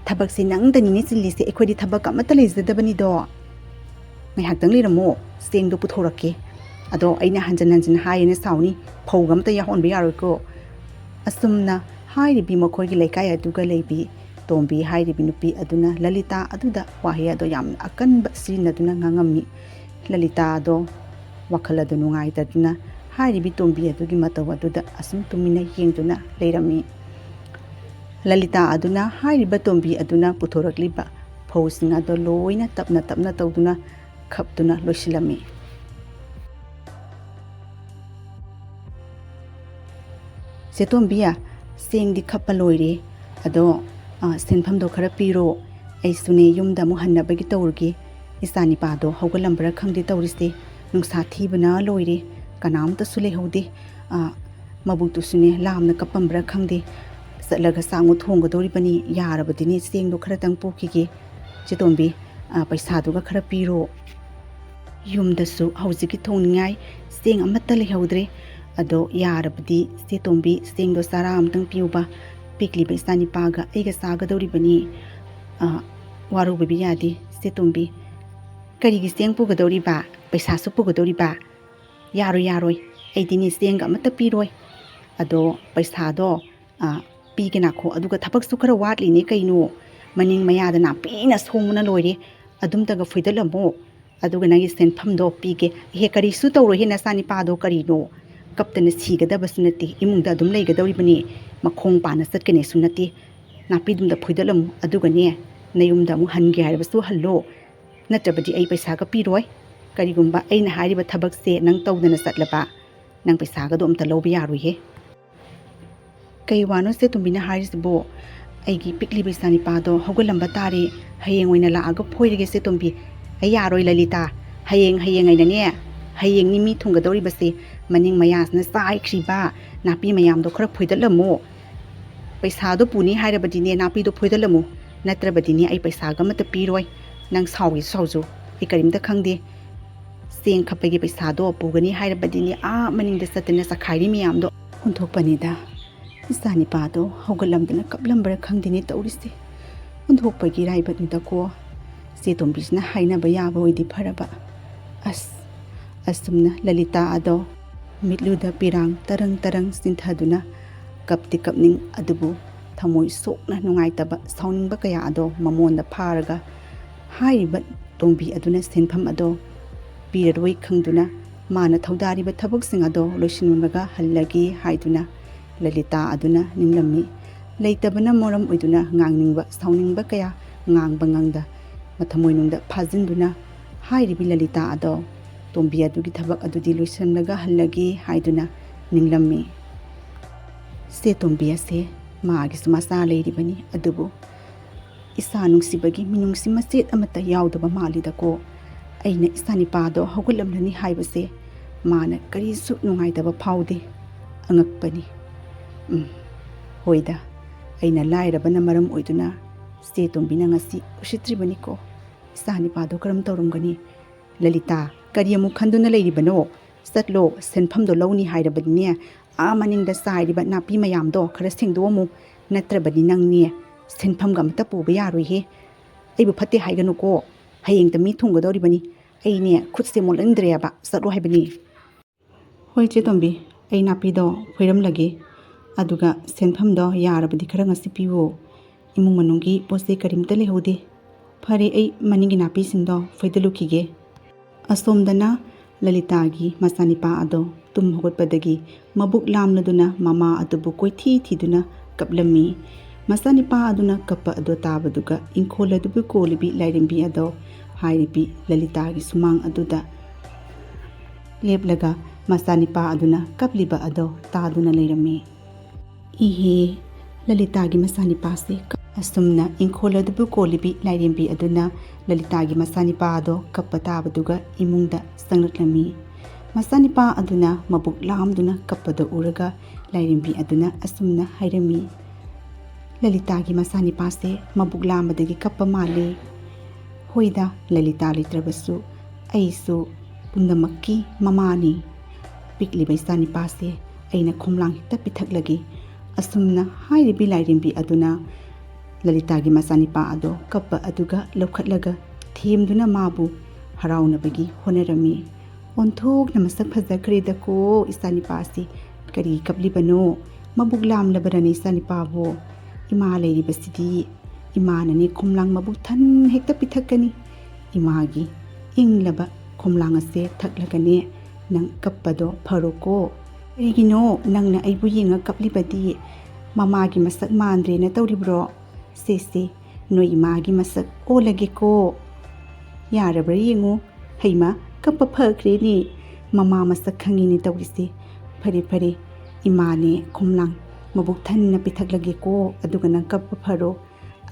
ꯊꯕꯛꯁꯤ ꯅꯪꯗꯅꯤꯅꯦ ꯆꯤꯜꯂꯤꯁꯦ, ꯑꯩꯈꯣꯏꯗꯤ ꯊꯕꯛ ꯑꯃꯠꯇ ꯂꯩꯖꯗꯕꯅꯤꯗꯣ꯫ ꯉꯥꯏꯍꯥꯛꯇꯪ ꯂꯩꯔꯝꯃꯣ, ꯆꯦꯡꯗꯣ ꯄꯨꯊꯣꯔꯛꯀꯦ꯫ ꯑꯗꯣ ꯑꯩꯅ ꯍꯟꯖꯟ ꯍꯟꯖꯟ ꯍꯥꯏꯌꯦꯅ ꯁꯥꯎꯅꯤ, ꯐꯧꯒ ꯑꯝꯇ ꯌꯥꯎꯍꯟꯕ ꯌꯥꯔꯣꯏꯀꯣ꯫ ꯑꯁꯨꯝꯅ ꯍꯥꯏꯔꯤꯕꯤ ꯃꯈꯣꯏꯒꯤ ꯂꯩꯀꯥꯏ ꯑꯗꯨꯒ ꯂꯩꯕꯤ ꯇꯣꯝꯕꯤ ꯍꯥꯏꯔꯤꯕꯤ ꯅꯨꯄꯤ ꯑꯗꯨꯅ ꯂꯂꯤꯇꯥ ꯑꯗꯨꯗ ꯋꯥꯍꯩ ꯑꯗꯣ ꯌꯥꯝꯅ ꯑꯀꯟꯕ ꯁꯤꯖꯤꯟꯅꯗꯨꯅ ꯉꯥꯡꯉꯝꯃꯤ꯫ ꯂꯂꯤꯇꯥ ꯑꯗꯣ ꯋꯥꯈꯜ ꯑꯗꯨ ꯅꯨꯡꯉꯥꯏꯇꯗꯨꯅ ꯍꯥꯏꯔꯤꯕꯤ ꯇꯣꯝꯕꯤ ꯑꯗꯨꯒꯤ ꯃꯇꯧ ꯑꯗꯨꯗ ꯑꯁꯨꯝ ꯇꯨꯃꯤꯟꯅ ꯌꯦꯡꯗꯨꯅ ꯂꯩꯔꯝꯃꯤ꯫ ꯂꯂꯤꯇꯥ ꯑꯗꯨꯅ ꯍꯥꯏꯔꯤꯕ ꯇꯣꯝꯕꯤ ꯑꯗꯨꯅ ꯄꯨꯊꯣꯔꯛꯂꯤꯕ ꯐꯧꯁꯤꯡ ꯑꯗꯣ ꯂꯣꯏꯅ ꯇꯞꯅ ꯇꯞꯅ ꯇꯧꯗꯨꯅ ꯈꯞꯇꯨꯅ ꯂꯣꯏꯁꯤꯜꯂꯝꯃꯤ꯫ "ꯆꯦ ꯇꯣꯝꯕꯤ, ꯆꯦꯡꯗꯤ ꯈꯞꯄ ꯂꯣꯏꯔꯦ, ꯑꯗꯣ, ꯑ, ꯁꯦꯟꯐꯝꯗꯣ ꯈꯔ ꯄꯤꯔꯣ, ꯑꯩꯁꯨꯅꯦ ꯌꯨꯝꯗ ꯑꯃꯨꯛ ꯍꯟꯅꯕꯒꯤ ꯇꯧꯔꯒꯦ꯫ ꯏꯆꯥ ꯅꯤꯄꯥꯗꯣ ꯍꯧꯒꯠꯂꯝꯕ꯭ꯔꯥ ꯈꯪꯗꯦ ꯇꯧꯔꯤꯁꯦ, ꯅꯨꯡꯁꯥ ꯊꯤꯕꯅ ꯂꯣꯏꯔꯦ, ꯀꯅꯥꯝꯇꯁꯨ ꯂꯩꯍꯧꯗꯦ꯫ ꯑ, ꯃꯕꯨꯛꯇꯨꯁꯨꯅꯦ ꯂꯥꯝꯅ ꯀꯞꯄꯝꯕ꯭ꯔꯥ ꯈꯪꯗꯦ, ꯆꯠꯂꯒ ꯆꯥꯛ ꯑꯃꯨꯛ ꯊꯣꯡꯒꯗꯧꯔꯤꯕꯅꯤ, ꯌꯥꯔꯕꯗꯤꯅꯦ ꯆꯦꯡꯗꯣ ꯈꯔꯇꯪ ꯄꯨꯈꯤꯒꯦ꯫ ꯆꯦ ꯇꯣꯝꯕꯤ, ꯑ, ꯄꯩꯁꯥꯗꯨꯒ ꯈꯔ ꯄꯤꯔꯣ꯫ ꯌꯨꯝꯗꯁꯨ ꯍꯧꯖꯤꯛꯀꯤ ꯊꯣꯡꯅꯤꯡꯉꯥꯏ ꯆꯦꯡ ꯑꯃꯠꯇ ꯂꯩꯍꯧꯗ꯭ꯔꯦ꯫ ꯑꯗꯣ ꯌꯥꯔꯕꯗꯤ ꯆꯦ ꯇꯣꯝꯕꯤ, ꯆꯦꯡꯗꯣ ꯆꯔꯥ ꯑꯃꯇꯪ ꯄꯤꯌꯨꯕ, ꯄꯤꯛꯂꯤꯕ ꯏꯆꯥꯅꯤꯄꯥꯒ ꯑꯩꯒ ꯆꯥꯒꯗꯧꯔꯤꯕꯅꯤ꯫ ꯑ, ꯋꯥꯔꯧꯕꯤꯕ ꯌꯥꯗꯦ ꯆꯦ ꯇꯣꯝꯕꯤ꯫ ꯀꯔꯤꯒꯤ ꯆꯦꯡ ꯄꯨꯒꯗꯧꯔꯤꯕ? ꯄꯩꯁꯥꯁꯨ ꯄꯨꯒꯗꯧꯔꯤꯕ? ꯌꯥꯔꯣꯏ, ꯌꯥꯔꯣꯏ, ꯑꯩꯗꯤꯅꯦ ꯆꯦꯡꯒ ꯑꯃꯠꯇ ꯄꯤꯔꯣꯏ꯫ ꯑꯗꯣ ꯄꯩꯁꯥꯗꯣ, ꯑ, ꯄꯤꯒꯦ ꯅꯥꯈꯣ, ꯑꯗꯨꯒ ꯊꯕꯛꯁꯨ ꯈꯔ ꯋꯥꯠꯂꯤꯅꯦ ꯀꯩꯅꯣ꯫ ꯃꯅꯤꯡ ꯃꯌꯥꯗ ꯅꯥꯄꯤꯅ ꯁꯣꯡꯕꯅ ꯂꯣꯏꯔꯦ, ꯑꯗꯨꯝꯇꯒ ꯐꯣꯏꯗꯠꯂꯝꯃꯣ, ꯑꯗꯨꯒ ꯅꯪꯒꯤ ꯁꯦꯟꯐꯝꯗꯣ ꯄꯤꯒꯦ꯫ ꯏꯍꯦ, ꯀꯔꯤꯁꯨ ꯇꯧꯔꯣꯏꯍꯦ ꯅꯆꯥꯅꯤꯄꯥꯗꯣ, ꯀꯔꯤꯅꯣ? ꯀꯞꯇꯅ ꯁꯤꯒꯗꯕꯁꯨ ꯅꯠꯇꯦ, ꯏꯃꯨꯡꯗ ꯑꯗꯨꯝ ꯂꯩꯒꯗꯧꯔꯤꯕꯅꯤ, ꯃꯈꯣꯡ ꯄꯥꯟꯅ ꯆꯠꯀꯅꯦꯁꯨ ꯅꯠꯇꯦ꯫ ꯅꯥꯄꯤꯗꯨꯝꯗ ꯐꯣꯏꯗꯠꯂꯝꯃꯨ, ꯑꯗꯨꯒꯅꯦ ꯅꯌꯨꯝꯗ ꯑꯃꯨꯛ ꯍꯟꯒꯦ ꯍꯥꯏꯔꯕꯁꯨ ꯍꯜꯂꯣ, ꯅꯠꯇ꯭ꯔꯕꯗꯤ ꯑꯩ ꯄꯩꯁꯥꯒ ꯄꯤꯔꯣꯏ꯫ ꯀꯔꯤꯒꯨꯝꯕ ꯑꯩꯅ ꯍꯥꯏꯔꯤꯕ ꯊꯕꯛꯁꯦ ꯅꯪ ꯇꯧꯗꯅ ꯆꯠꯂꯕ, ꯅꯪ ꯄꯩꯁꯥꯒꯗꯣ ꯑꯝꯇ ꯂꯧꯕ ꯌꯥꯔꯣꯏꯍꯦ꯫ ꯀꯩ ꯋꯥꯅꯣ ꯆꯦ ꯇꯣꯝꯕꯤꯅ ꯍꯥꯏꯔꯤꯁꯤꯕꯣ? ꯑꯩꯒꯤ ꯄꯤꯛꯂꯤꯕ ꯏꯆꯥꯅꯤꯄꯥꯗꯣ ꯍꯧꯒꯠꯂꯝꯕ ꯇꯥꯔꯦ꯫ ꯍꯌꯦꯡ ꯑꯣꯏꯅ ꯂꯥꯛꯑꯒ ꯐꯣꯏꯔꯒꯦ ꯁꯦ ꯇꯣꯝꯕꯤ꯫ ꯑꯩ ꯌꯥꯔꯣꯏ ꯂꯂꯤꯇꯥ, ꯍꯌꯦꯡ, ꯍꯌꯦꯡ ꯍꯥꯏꯅꯅꯦ, ꯍꯌꯦꯡꯅꯤ ꯃꯤ ꯊꯨꯡꯒꯗꯧꯔꯤꯕꯁꯦ꯫ ꯃꯅꯤꯡ ꯃꯌꯥꯁꯤꯅ ꯆꯥꯏꯈ꯭ꯔꯤꯕ ꯅꯥꯄꯤ ꯃꯌꯥꯝꯗꯣ ꯈꯔ ꯐꯣꯏꯗꯠꯂꯝꯃꯣ꯫ ꯄꯩꯁꯥꯗꯣ ꯄꯨꯅꯤ ꯍꯥꯏꯔꯕꯗꯤꯅꯦ ꯅꯥꯄꯤꯗꯣ ꯐꯣꯏꯗꯠꯂꯝꯃꯨ, ꯅꯠꯇ꯭ꯔꯕꯗꯤꯅꯦ ꯑꯩ ꯄꯩꯁꯥꯒ ꯑꯃꯠꯇ ꯄꯤꯔꯣꯏ꯫ ꯅꯪ ꯁꯥꯎꯒꯦꯁꯨ ꯁꯥꯎꯖꯧ, ꯑꯩ ꯀꯔꯤꯝꯇ ꯈꯪꯗꯦ꯫ ꯆꯦꯡ ꯈꯞꯄꯒꯤ ꯄꯩꯁꯥꯗꯣ ꯄꯨꯒꯅꯤ ꯍꯥꯏꯔꯕꯗꯤꯅꯦ ꯑꯥ ꯃꯅꯤꯡꯗ ꯆꯠꯇꯅ ꯆꯈꯥꯏꯔꯤ ꯃꯌꯥꯝꯗꯣ ꯍꯨꯟꯊꯣꯛꯄꯅꯤꯗ꯫ ꯏꯆꯥꯅꯤꯄꯥꯗꯣ ꯍꯧꯒꯠꯂꯝꯗꯅ ꯀꯞꯂꯝꯕ꯭ꯔꯥ ꯈꯪꯗꯦꯅꯦ ꯇꯧꯔꯤꯁꯦ꯫ ꯍꯨꯟꯊꯣꯛꯄꯒꯤ ꯏꯔꯥꯏꯕꯛꯅꯤꯗꯀꯣ꯫ ꯆꯦ ꯇꯣꯝꯕꯤꯁꯤꯅ ꯍꯥꯏꯅꯕ ꯌꯥꯕ ꯑꯣꯏꯗꯤ ꯐꯔꯕ꯫ ꯑꯁ, ꯑꯁꯨꯝꯅ ꯂꯂꯤꯇꯥ ꯑꯗꯣ ꯃꯤꯠꯂꯨꯗ ꯄꯤꯔꯥꯡ ꯇꯔꯪ ꯇꯔꯪ ꯆꯤꯟꯊꯗꯨꯅ ꯀꯞꯇꯤ ꯀꯞꯅꯤꯡ ꯑꯗꯨꯕꯨ ꯊꯃꯣꯏ ꯁꯣꯛꯅ ꯅꯨꯡꯉꯥꯏꯇꯕ ꯁꯥꯎꯅꯤꯡꯕ ꯀꯌꯥ ꯑꯗꯣ ꯃꯃꯣꯟꯗ ꯐꯥꯔꯒ ꯍꯥꯏꯔꯤꯕ ꯇꯣꯝꯕꯤ ꯑꯗꯨꯅ ꯁꯦꯟꯐꯝ ꯑꯗꯣ ꯄꯤꯔꯔꯣꯏ ꯈꯪꯗꯨꯅ ꯃꯥꯅ ꯊꯧꯗꯥꯔꯤꯕ ꯊꯕꯛꯁꯤꯡ ꯑꯗꯣ ꯂꯣꯏꯁꯤꯟꯂꯒ ꯍꯜꯂꯒꯦ ꯍꯥꯏꯗꯨꯅ ꯂꯂꯤꯇꯥ ꯑꯗꯨꯅ ꯅꯤꯡꯂꯝꯃꯤ꯫ ꯂꯩꯇꯕꯅ ꯃꯔꯝ ꯑꯣꯏꯗꯨꯅ ꯉꯥꯡꯅꯤꯡꯕ ꯁꯥꯎꯅꯤꯡꯕ ꯀꯌꯥ ꯉꯥꯡꯕ ꯉꯝꯗ ꯃꯊꯃꯣꯏꯅꯨꯡꯗ ꯐꯥꯖꯤꯟꯗꯨꯅ ꯍꯥꯏꯔꯤꯕꯤ ꯂꯂꯤꯇꯥ ꯑꯗꯣ ꯇꯣꯝꯕꯤ ꯑꯗꯨꯒꯤ ꯊꯕꯛ ꯑꯗꯨꯗꯤ ꯂꯣꯏꯁꯤꯜꯂꯒ ꯍꯜꯂꯒꯦ ꯍꯥꯏꯗꯨꯅ ꯅꯤꯡꯂꯝꯃꯤ꯫ ꯁꯦ ꯇꯣꯝꯕꯤ ꯑꯁꯦ ꯃꯥꯒꯤꯁꯨ ꯃꯆꯥ ꯂꯩꯔꯤꯕꯅꯤ, ꯑꯗꯨꯕꯨ ꯏꯆꯥ ꯅꯨꯡꯁꯤꯕꯒꯤ ꯃꯤꯅꯨꯡꯁꯤ ꯃꯆꯦꯠ ꯑꯃꯠꯇ ꯌꯥꯎꯗꯕ ꯃꯥꯜꯂꯤꯗꯀꯣ꯫ ꯑꯩꯅ ꯏꯆꯥꯅꯤꯄꯥꯗꯣ ꯍꯧꯒꯠꯂꯝꯂꯅꯤ ꯍꯥꯏꯕꯁꯦ ꯃꯥꯅ ꯀꯔꯤꯁꯨ ꯅꯨꯡꯉꯥꯏꯇꯕ ꯐꯥꯎꯗꯦ꯫ ꯑꯉꯛꯄꯅꯤ꯫ ꯎꯝ, ꯍꯣꯏꯗ, ꯑꯩꯅ ꯂꯥꯏꯔꯕꯅ ꯃꯔꯝ ꯑꯣꯏꯗꯨꯅ ꯆꯦ ꯇꯣꯝꯕꯤꯅ ꯉꯁꯤ ꯎꯁꯤꯠꯇ꯭ꯔꯤꯕꯅꯤꯀꯣ꯫ ꯏꯆꯥꯅꯤꯄꯥꯗꯣ ꯀꯔꯝ ꯇꯧꯔꯝꯒꯅꯤ? ꯂꯂꯤꯇꯥ, ꯀꯔꯤ ꯑꯃꯨꯛ ꯈꯟꯗꯨꯅ ꯂꯩꯔꯤꯕꯅꯣ? ꯆꯠꯂꯣ, ꯁꯦꯟꯐꯝꯗꯣ ꯂꯧꯅꯤ ꯍꯥꯏꯔꯕꯗꯤꯅꯦ, ꯑꯥ ꯃꯅꯤꯡꯗ ꯆꯥꯏꯔꯤꯕ ꯅꯥꯄꯤ ꯃꯌꯥꯝꯗꯣ ꯈꯔ ꯁꯦꯡꯗꯣꯛꯑꯝꯃꯨ, ꯅꯠꯇ꯭ꯔꯕꯗꯤ ꯅꯪꯅꯦ ꯁꯦꯟꯐꯝꯒ ꯑꯃꯠꯇ ꯄꯨꯕ ꯌꯥꯔꯣꯏꯍꯦ꯫ ꯑꯩꯕꯨ ꯐꯠꯇꯦ ꯍꯥꯏꯒꯅꯨꯀꯣ, ꯍꯌꯦꯡꯇ ꯃꯤ ꯊꯨꯡꯒꯗꯧꯔꯤꯕꯅꯤ꯫ ꯑꯩꯅꯦ ꯈꯨꯠꯁꯦ ꯃꯣꯠꯍꯟꯗ꯭ꯔꯦꯕ, ꯆꯠꯂꯣ ꯍꯥꯏꯕꯅꯤ꯫ ꯍꯣꯏ ꯆꯦ ꯇꯣꯝꯕꯤ, ꯑꯩ ꯅꯥꯄꯤꯗꯣ ꯐꯣꯏꯔꯝꯂꯒꯦ, ꯑꯗꯨꯒ ꯁꯦꯟꯐꯝꯗꯣ ꯌꯥꯔꯕꯗꯤ ꯈꯔ ꯉꯁꯤ ꯄꯤꯌꯨ꯫ ꯏꯃꯨꯡ ꯃꯅꯨꯡꯒꯤ ꯄꯣꯠ ꯆꯩ ꯀꯔꯤꯝꯇ ꯂꯩꯍꯧꯗꯦ꯫ ꯐꯔꯦ, ꯑꯩ ꯃꯅꯤꯡꯒꯤ ꯅꯥꯄꯤꯁꯤꯡꯗꯣ ꯐꯣꯏꯗꯠꯂꯨꯈꯤꯒꯦ꯫ ꯑꯁꯣꯝꯗꯅ ꯂꯂꯤꯇꯥꯒꯤ ꯃꯆꯥꯅꯤꯄꯥ ꯑꯗꯣ ꯇꯨꯝ ꯍꯧꯒꯠꯄꯗꯒꯤ ꯃꯕꯨꯛ ꯂꯥꯝꯂꯗꯨꯅ ꯃꯃꯥ ꯑꯗꯨꯕꯨ ꯀꯣꯏꯊꯤ ꯊꯤꯗꯨꯅ ꯀꯞꯂꯝꯃꯤ꯫ ꯃꯆꯥꯅꯤꯄꯥ ꯑꯗꯨꯅ ꯀꯞꯄ ꯑꯗꯨ ꯇꯥꯕꯗꯨꯒ ꯏꯪꯈꯣꯜ ꯑꯗꯨꯕꯨ ꯀꯣꯜꯂꯤꯕꯤ ꯂꯥꯏꯔꯦꯝꯕꯤ ꯑꯗꯣ ꯍꯥꯏꯔꯤꯕꯤ ꯂꯂꯤꯇꯥꯒꯤ ꯁꯨꯃꯥꯡ ꯑꯗꯨꯗ ꯂꯦꯞꯂꯒ ꯃꯆꯥꯅꯤꯄꯥ ꯑꯗꯨꯅ ꯀꯞꯂꯤꯕ ꯑꯗꯣ ꯇꯥꯗꯨꯅ ꯂꯩꯔꯝꯃꯤ꯫ ꯏꯍꯦ, ꯂꯂꯤꯇꯥꯒꯤ ꯃꯆꯥꯅꯤꯄꯥꯁꯤ ꯀ-, ꯑꯁꯨꯝꯅ ꯏꯪꯈꯣꯜ ꯑꯗꯨꯕꯨ ꯀꯣꯜꯂꯤꯕꯤ ꯂꯥꯏꯔꯦꯝꯕꯤ ꯑꯗꯨꯅ ꯂꯂꯤꯇꯥꯒꯤ ꯃꯆꯥꯅꯤꯄꯥ ꯑꯗꯣ ꯀꯞꯄ ꯇꯥꯕꯗꯨꯒ ꯏꯃꯨꯡꯗ ꯆꯪꯂꯛꯂꯝꯃꯤ꯫ ꯃꯆꯥꯅꯤꯄꯥ ꯑꯗꯨꯅ ꯃꯕꯨꯛ ꯂꯥꯝꯗꯨꯅ ꯀꯞꯄꯗ ꯎꯔꯒ ꯂꯥꯏꯔꯦꯝꯕꯤ ꯑꯗꯨꯅ ꯑꯁꯨꯝꯅ ꯍꯥꯏꯔꯝꯃꯤ, "ꯂꯂꯤꯇꯥꯒꯤ ꯃꯆꯥꯅꯤꯄꯥꯁꯦ ꯃꯕꯨꯛ ꯂꯥꯝꯕꯗꯒꯤ ꯀꯞꯄ ꯃꯥꯜꯂꯤ꯫ ꯍꯣꯏꯗ, ꯂꯂꯤꯇꯥ ꯂꯩꯇ꯭ꯔꯕꯁꯨ ꯑꯩꯁꯨ ꯄꯨꯝꯅꯃꯛꯀꯤ ꯃꯃꯥꯅꯤ꯫ ꯄꯤꯛꯂꯤꯕ ꯏꯆꯥꯅꯤꯄꯥꯁꯦ ꯑꯩꯅ ꯈꯣꯝꯂꯥꯡ ꯍꯦꯛꯇ ꯄꯤꯊꯛꯂꯒꯦ꯫" ꯑꯁꯨꯝꯅ ꯍꯥꯏꯔꯤꯕꯤ ꯂꯥꯏꯔꯦꯝꯕꯤ ꯑꯗꯨꯅ ꯂꯂꯤꯇꯥꯒꯤ ꯃꯆꯥꯅꯤꯄꯥ ꯑꯗꯣ ꯀꯞꯄ ꯑꯗꯨꯒ ꯂꯧꯈꯠꯂꯒ ꯊꯦꯝꯗꯨꯅ ꯃꯥꯕꯨ ꯍꯔꯥꯎꯅꯕꯒꯤ ꯍꯣꯠꯅꯔꯝꯃꯤ꯫ "ꯑꯣꯟꯊꯣꯛꯅ ꯃꯁꯛ ꯐꯖꯈ꯭ꯔꯦꯗꯀꯣ ꯏꯆꯥꯅꯤꯄꯥꯁꯤ꯫ ꯀꯔꯤ ꯀꯞꯂꯤꯕꯅꯣ? ꯃꯕꯨꯛ ꯂꯥꯝꯂꯕꯔꯅꯦ ꯏꯆꯥꯅꯤꯄꯥꯕꯨ? ꯏꯃꯥ ꯂꯩꯔꯤꯕꯁꯤꯗꯤ ꯏꯃꯥꯅꯅꯦ ꯈꯣꯝꯂꯥꯡ ꯃꯕꯨꯛ ꯊꯟꯅ ꯍꯦꯛꯇ ꯄꯤꯊꯛꯀꯅꯤ꯫ ꯏꯃꯥꯒꯤ ꯏꯪꯂꯕ ꯈꯣꯝꯂꯥꯡ ꯑꯁꯦ ꯊꯛꯂꯒꯅꯦ ꯅꯪ ꯀꯞꯄꯗꯣ ꯐꯔꯣꯀꯣ꯫ ꯀꯔꯤꯒꯤꯅꯣ ꯅꯪꯅ ꯑꯩꯕꯨ ꯌꯦꯡꯉ ꯀꯞꯂꯤꯕꯗꯤ? ꯃꯃꯥꯒꯤ ꯃꯁꯛ ꯃꯥꯟꯗ꯭ꯔꯦꯅ ꯇꯧꯔꯤꯕ꯭ꯔꯣ? ꯁꯦ ꯁꯦ, ꯅꯣꯏ ꯏꯃꯥꯒꯤ ꯃꯁꯛ ꯑꯣꯜꯂꯒꯦꯀꯣ꯫ ꯌꯥꯔꯕ꯭ꯔꯥ ꯌꯦꯡꯉꯨ꯫ ꯍꯩꯃꯥ, ꯀꯞꯄ ꯐꯈ꯭ꯔꯦꯅꯦ꯫ ꯃꯃꯥ ꯃꯁꯛ ꯈꯪꯉꯤꯅꯦ ꯇꯧꯔꯤꯁꯦ꯫ ꯐꯔꯦ ꯐꯔꯦ, ꯏꯃꯥꯅꯦ ꯈꯣꯝꯂꯥꯡ ꯃꯕꯨꯛ ꯊꯟꯅ ꯄꯤꯊꯛꯂꯒꯦꯀꯣ, ꯑꯗꯨꯒ ꯅꯪ ꯀꯞꯄ ꯐꯔꯣ꯫"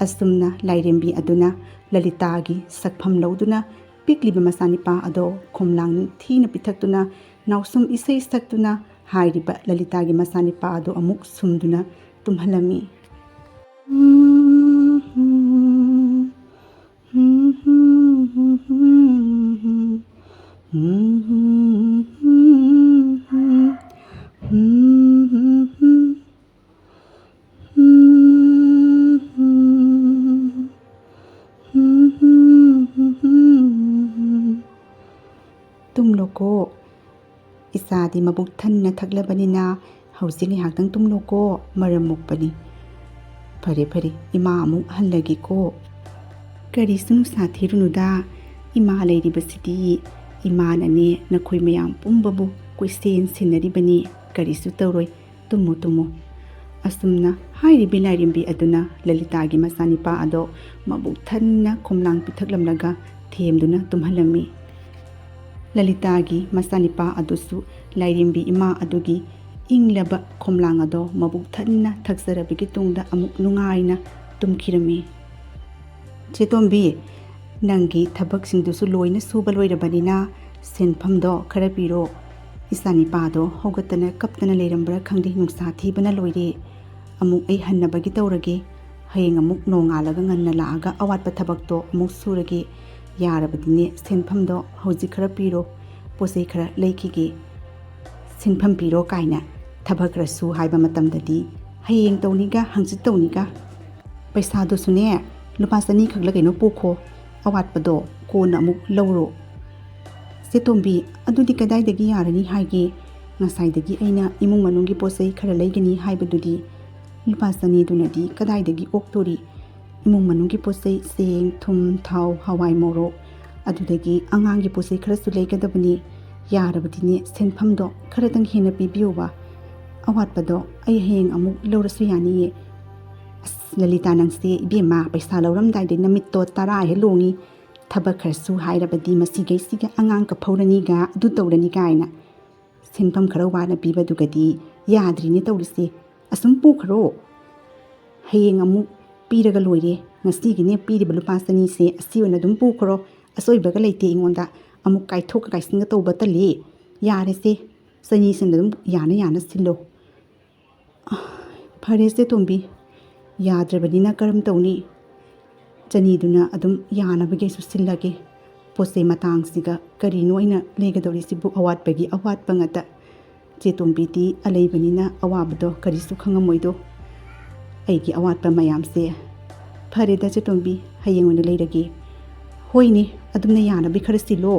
ꯑꯁꯨꯝꯅ ꯂꯥꯏꯔꯦꯝꯕꯤ ꯑꯗꯨꯅ ꯂꯂꯤꯇꯥꯒꯤ ꯁꯛꯐꯝ ꯂꯧꯗꯨꯅ ꯄꯤꯛꯂꯤꯕ ꯃꯆꯥꯅꯤꯄꯥ ꯑꯗꯣ ꯈꯣꯝꯂꯥꯡ ꯅꯤꯡꯊꯤꯅ ꯄꯤꯊꯛꯇꯨꯅ ꯅꯥꯎꯁꯨꯝ ꯏꯁꯩ ꯁꯛꯇꯨꯅ ꯍꯥꯏꯔꯤꯕ ꯂꯂꯤꯇꯥꯒꯤ ꯃꯆꯥꯅꯤꯄꯥ ꯑꯗꯣ ꯑꯃꯨꯛ ꯁꯨꯝꯗꯨꯅ ꯇꯨꯝꯍꯜꯂꯝꯃꯤ꯫ "ꯇꯨꯝꯂꯣꯀꯣ, ꯏꯆꯥꯗꯤ ꯃꯕꯨꯛ ꯊꯟꯅ ꯊꯛꯂꯕꯅꯤꯅ ꯍꯧꯖꯤꯛ ꯉꯥꯏꯍꯥꯛꯇꯪ ꯇꯨꯝꯂꯣꯀꯣ, ꯃꯔꯝ ꯃꯣꯛꯄꯅꯤ꯫" "ꯐꯔꯦ ꯐꯔꯦ, ꯏꯃꯥ ꯑꯃꯨꯛ ꯍꯜꯂꯒꯦꯀꯣ꯫" "ꯀꯔꯤꯁꯨ ꯅꯨꯡꯁꯥ ꯊꯤꯔꯨꯅꯨꯗ, ꯏꯃꯥ ꯂꯩꯔꯤꯕꯁꯤꯗꯤ ꯏꯃꯥꯅꯅꯦ ꯅꯈꯣꯏ ꯃꯌꯥꯝ ꯄꯨꯝꯕꯕꯨ ꯀꯣꯏꯁꯦꯟ ꯁꯦꯟꯅꯔꯤꯕꯅꯤ, ꯀꯔꯤꯁꯨ ꯇꯧꯔꯣꯏ꯫ Tamu, Tamu." ꯑꯁꯨꯝꯅ ꯍꯥꯏꯔꯤꯕꯤ ꯂꯥꯏꯔꯦꯝꯕꯤ ꯑꯗꯨꯅ ꯂꯂꯤꯇꯥꯒꯤ ꯃꯆꯥꯅꯤꯄꯥ ꯑꯗꯣ ꯃꯕꯨꯛ ꯊꯟꯅ ꯈꯣꯝꯂꯥꯡ ꯄꯤꯊꯛꯂꯝꯂꯒ ꯊꯦꯝꯗꯨꯅ ꯇꯨꯝꯍꯜꯂꯝꯃꯤ꯫ ꯂꯂꯤꯇꯥꯒꯤ ꯃꯆꯥꯅꯤꯄꯥ ꯑꯗꯨꯁꯨ ꯂꯥꯏꯔꯦꯝꯕꯤ ꯏꯃꯥ ꯑꯗꯨꯒꯤ ꯏꯪꯂꯕ ꯈꯣꯝꯂꯥꯡ ꯑꯗꯣ ꯃꯕꯨꯛ ꯊꯟꯅ ꯊꯛꯆꯔꯕꯒꯤ ꯇꯨꯡꯗ ꯑꯃꯨꯛ ꯅꯨꯡꯉꯥꯏꯅ ꯇꯨꯝꯈꯤꯔꯝꯃꯤ꯫ "ꯆꯦ ꯇꯣꯝꯕꯤ, ꯅꯪꯒꯤ ꯊꯕꯛꯁꯤꯡꯗꯨꯁꯨ ꯂꯣꯏꯅ ꯁꯨꯕ ꯂꯣꯏꯔꯕꯅꯤꯅ ꯁꯦꯟꯐꯝꯗꯣ ꯈꯔ ꯄꯤꯔꯣ꯫ ꯏꯆꯥꯅꯤꯄꯥꯗꯣ ꯍꯧꯒꯠꯇꯅ ꯀꯞꯇꯅ ꯂꯩꯔꯝꯕ꯭ꯔꯥ ꯈꯪꯗꯦ, ꯅꯨꯡꯁꯥ ꯊꯤꯕꯅ ꯂꯣꯏꯔꯦ꯫ ꯑꯃꯨꯛ ꯑꯩ ꯍꯟꯅꯕꯒꯤ ꯇꯧꯔꯒꯦ꯫ ꯍꯌꯦꯡ ꯑꯃꯨꯛ ꯅꯣꯡꯉꯥꯜꯂꯒ ꯉꯟꯅ ꯂꯥꯛꯑꯒ ꯑꯋꯥꯠꯄ ꯊꯕꯛꯇꯣ ꯑꯃꯨꯛ ꯁꯨꯔꯒꯦ꯫ ꯌꯥꯔꯕꯗꯤꯅꯦ ꯁꯦꯟꯐꯝꯗꯣ ꯍꯧꯖꯤꯛ ꯈꯔ ꯄꯤꯔꯣ, ꯄꯣꯠ ꯆꯩ ꯈꯔ ꯂꯩꯈꯤꯒꯦ꯫ ꯁꯦꯟꯐꯝ ꯄꯤꯔꯣ ꯀꯥꯏꯅ ꯊꯕꯛ ꯈꯔ ꯁꯨ ꯍꯥꯏꯕ ꯃꯇꯝꯗꯗꯤ ꯍꯌꯦꯡ ꯇꯧꯅꯤꯒ ꯍꯪꯆꯤꯠ ꯇꯧꯅꯤꯒ꯫ ꯄꯩꯁꯥꯗꯨꯁꯨꯅꯦ ꯂꯨꯄꯥ ꯆꯅꯤ ꯈꯛꯂ ꯀꯩꯅꯣ ꯄꯨꯈꯣ, ꯑꯋꯥꯠꯄꯗꯣ ꯀꯣꯟꯅ ꯑꯃꯨꯛ ꯂꯧꯔꯣ꯫" "ꯆꯦ ꯇꯣꯝꯕꯤ, ꯑꯗꯨꯗꯤ ꯀꯗꯥꯏꯗꯒꯤ ꯌꯥꯔꯅꯤ ꯍꯥꯏꯒꯦ? ꯉꯁꯥꯏꯗꯒꯤ ꯑꯩꯅ ꯏꯃꯨꯡ ꯃꯅꯨꯡꯒꯤ ꯄꯣꯠ ꯆꯩ ꯈꯔ ꯂꯩꯒꯅꯤ ꯍꯥꯏꯕꯗꯨꯗꯤ ꯂꯨꯄꯥ ꯆꯅꯤꯗꯨꯅꯗꯤ ꯀꯗꯥꯏꯗꯒꯤ ꯑꯣꯛꯇꯣꯔꯤ? ꯏꯃꯨꯡ ꯃꯅꯨꯡꯒꯤ ꯄꯣꯠ ꯆꯩ, ꯆꯦꯡ, ꯊꯨꯝ, ꯊꯥꯎ, ꯍꯋꯥꯏ, ꯃꯣꯔꯣꯛ, ꯑꯗꯨꯗꯒꯤ ꯑꯉꯥꯡꯒꯤ ꯄꯣꯠ ꯆꯩ ꯈꯔꯁꯨ ꯂꯩꯒꯗꯕꯅꯤ꯫ ꯌꯥꯔꯕꯗꯤꯅꯦ ꯁꯦꯟꯐꯝꯗꯣ ꯈꯔꯇꯪ ꯍꯦꯟꯅ ꯄꯤꯕꯤꯌꯨꯕ꯫ ꯑꯋꯥꯠꯄꯗꯣ ꯑꯩ ꯍꯌꯦꯡ ꯑꯃꯨꯛ ꯂꯧꯔꯁꯨ ꯌꯥꯅꯤꯌꯦ꯫" "ꯑꯁ ꯂꯂꯤꯇꯥ, ꯅꯪꯁꯦ ꯏꯕꯦꯝꯃ, ꯄꯩꯁꯥ ꯂꯧꯔꯝꯗꯥꯏꯗ ꯅꯃꯤꯠꯇꯣ ꯇꯔꯥ ꯍꯦꯛ ꯂꯣꯡꯉꯤ꯫ ꯊꯕꯛ ꯈꯔ ꯁꯨ ꯍꯥꯏꯔꯕꯗꯤ ꯃꯁꯤꯈꯩꯁꯤꯒ ꯑꯉꯥꯡ ꯀꯞꯐꯧꯔꯅꯤꯒ ꯑꯗꯨ ꯇꯧꯔꯅꯤ ꯀꯥꯏꯅ꯫ ꯁꯦꯟꯐꯝ ꯈꯔ ꯋꯥꯅ ꯄꯤꯕꯗꯨꯒꯗꯤ ꯌꯥꯗ꯭ꯔꯤꯅꯦ ꯇꯧꯔꯤꯁꯦ꯫ ꯑꯁꯨꯝ ꯄꯨꯈ꯭ꯔꯣ꯫ ꯍꯌꯦꯡ ꯑꯃꯨꯛ ꯄꯤꯔꯒ ꯂꯣꯏꯔꯦ꯫ ꯉꯁꯤꯒꯤꯅꯦ ꯄꯤꯔꯤꯕ ꯂꯨꯄꯥ ꯆꯅꯤꯁꯦ ꯑꯁꯤ ꯑꯣꯏꯅ ꯑꯗꯨꯝ ꯄꯨꯈ꯭ꯔꯣ꯫ ꯑꯁꯣꯏꯕꯒ ꯂꯩꯇꯦ ꯑꯩꯉꯣꯟꯗ꯫ ꯑꯃꯨꯛ ꯀꯥꯏꯊꯣꯛꯀ ꯀꯥꯏꯁꯤꯟꯒ ꯇꯧꯕ ꯇꯜꯂꯤ꯫ ꯌꯥꯔꯦꯁꯦ, ꯆꯅꯤꯁꯤꯅ ꯑꯗꯨꯝ ꯌꯥꯅ ꯌꯥꯅ ꯁꯤꯜꯂꯣ꯫" "ꯐꯔꯦꯁꯦ ꯇꯣꯝꯕꯤ, ꯌꯥꯗ꯭ꯔꯕꯅꯤꯅ ꯀꯔꯝ ꯇꯧꯅꯤ? ꯆꯅꯤꯗꯨꯅ ꯑꯗꯨꯝ ꯌꯥꯅꯕꯒꯤ ꯑꯩꯁꯨ ꯁꯤꯜꯂꯒꯦ꯫ ꯄꯣꯠ ꯆꯩ ꯃꯇꯥꯡꯁꯤꯒ ꯀꯔꯤꯅꯣ ꯑꯩꯅ ꯂꯩꯒꯗꯧꯔꯤꯁꯤꯕꯨ? ꯑꯋꯥꯠꯄꯒꯤ ꯑꯋꯥꯠꯄ ꯉꯥꯛꯇ꯫ ꯆꯦ ꯇꯣꯝꯕꯤꯗꯤ ꯑꯂꯩꯕꯅꯤꯅ ꯑꯋꯥꯕꯗꯣ ꯀꯔꯤꯁꯨ ꯈꯪꯉꯝꯃꯣꯏꯗꯣ꯫ ꯑꯩꯒꯤ ꯑꯋꯥꯠꯄ ꯃꯌꯥꯝꯁꯦ꯫ ꯐꯔꯦꯗ ꯆꯦ ꯇꯣꯝꯕꯤ, ꯍꯌꯦꯡ ꯑꯣꯏꯅ ꯂꯩꯔꯒꯦ꯫" "ꯍꯣꯏꯅꯦ, ꯑꯗꯨꯝꯅ ꯌꯥꯅꯕꯤ ꯈꯔ ꯁꯤꯜꯂꯣ꯫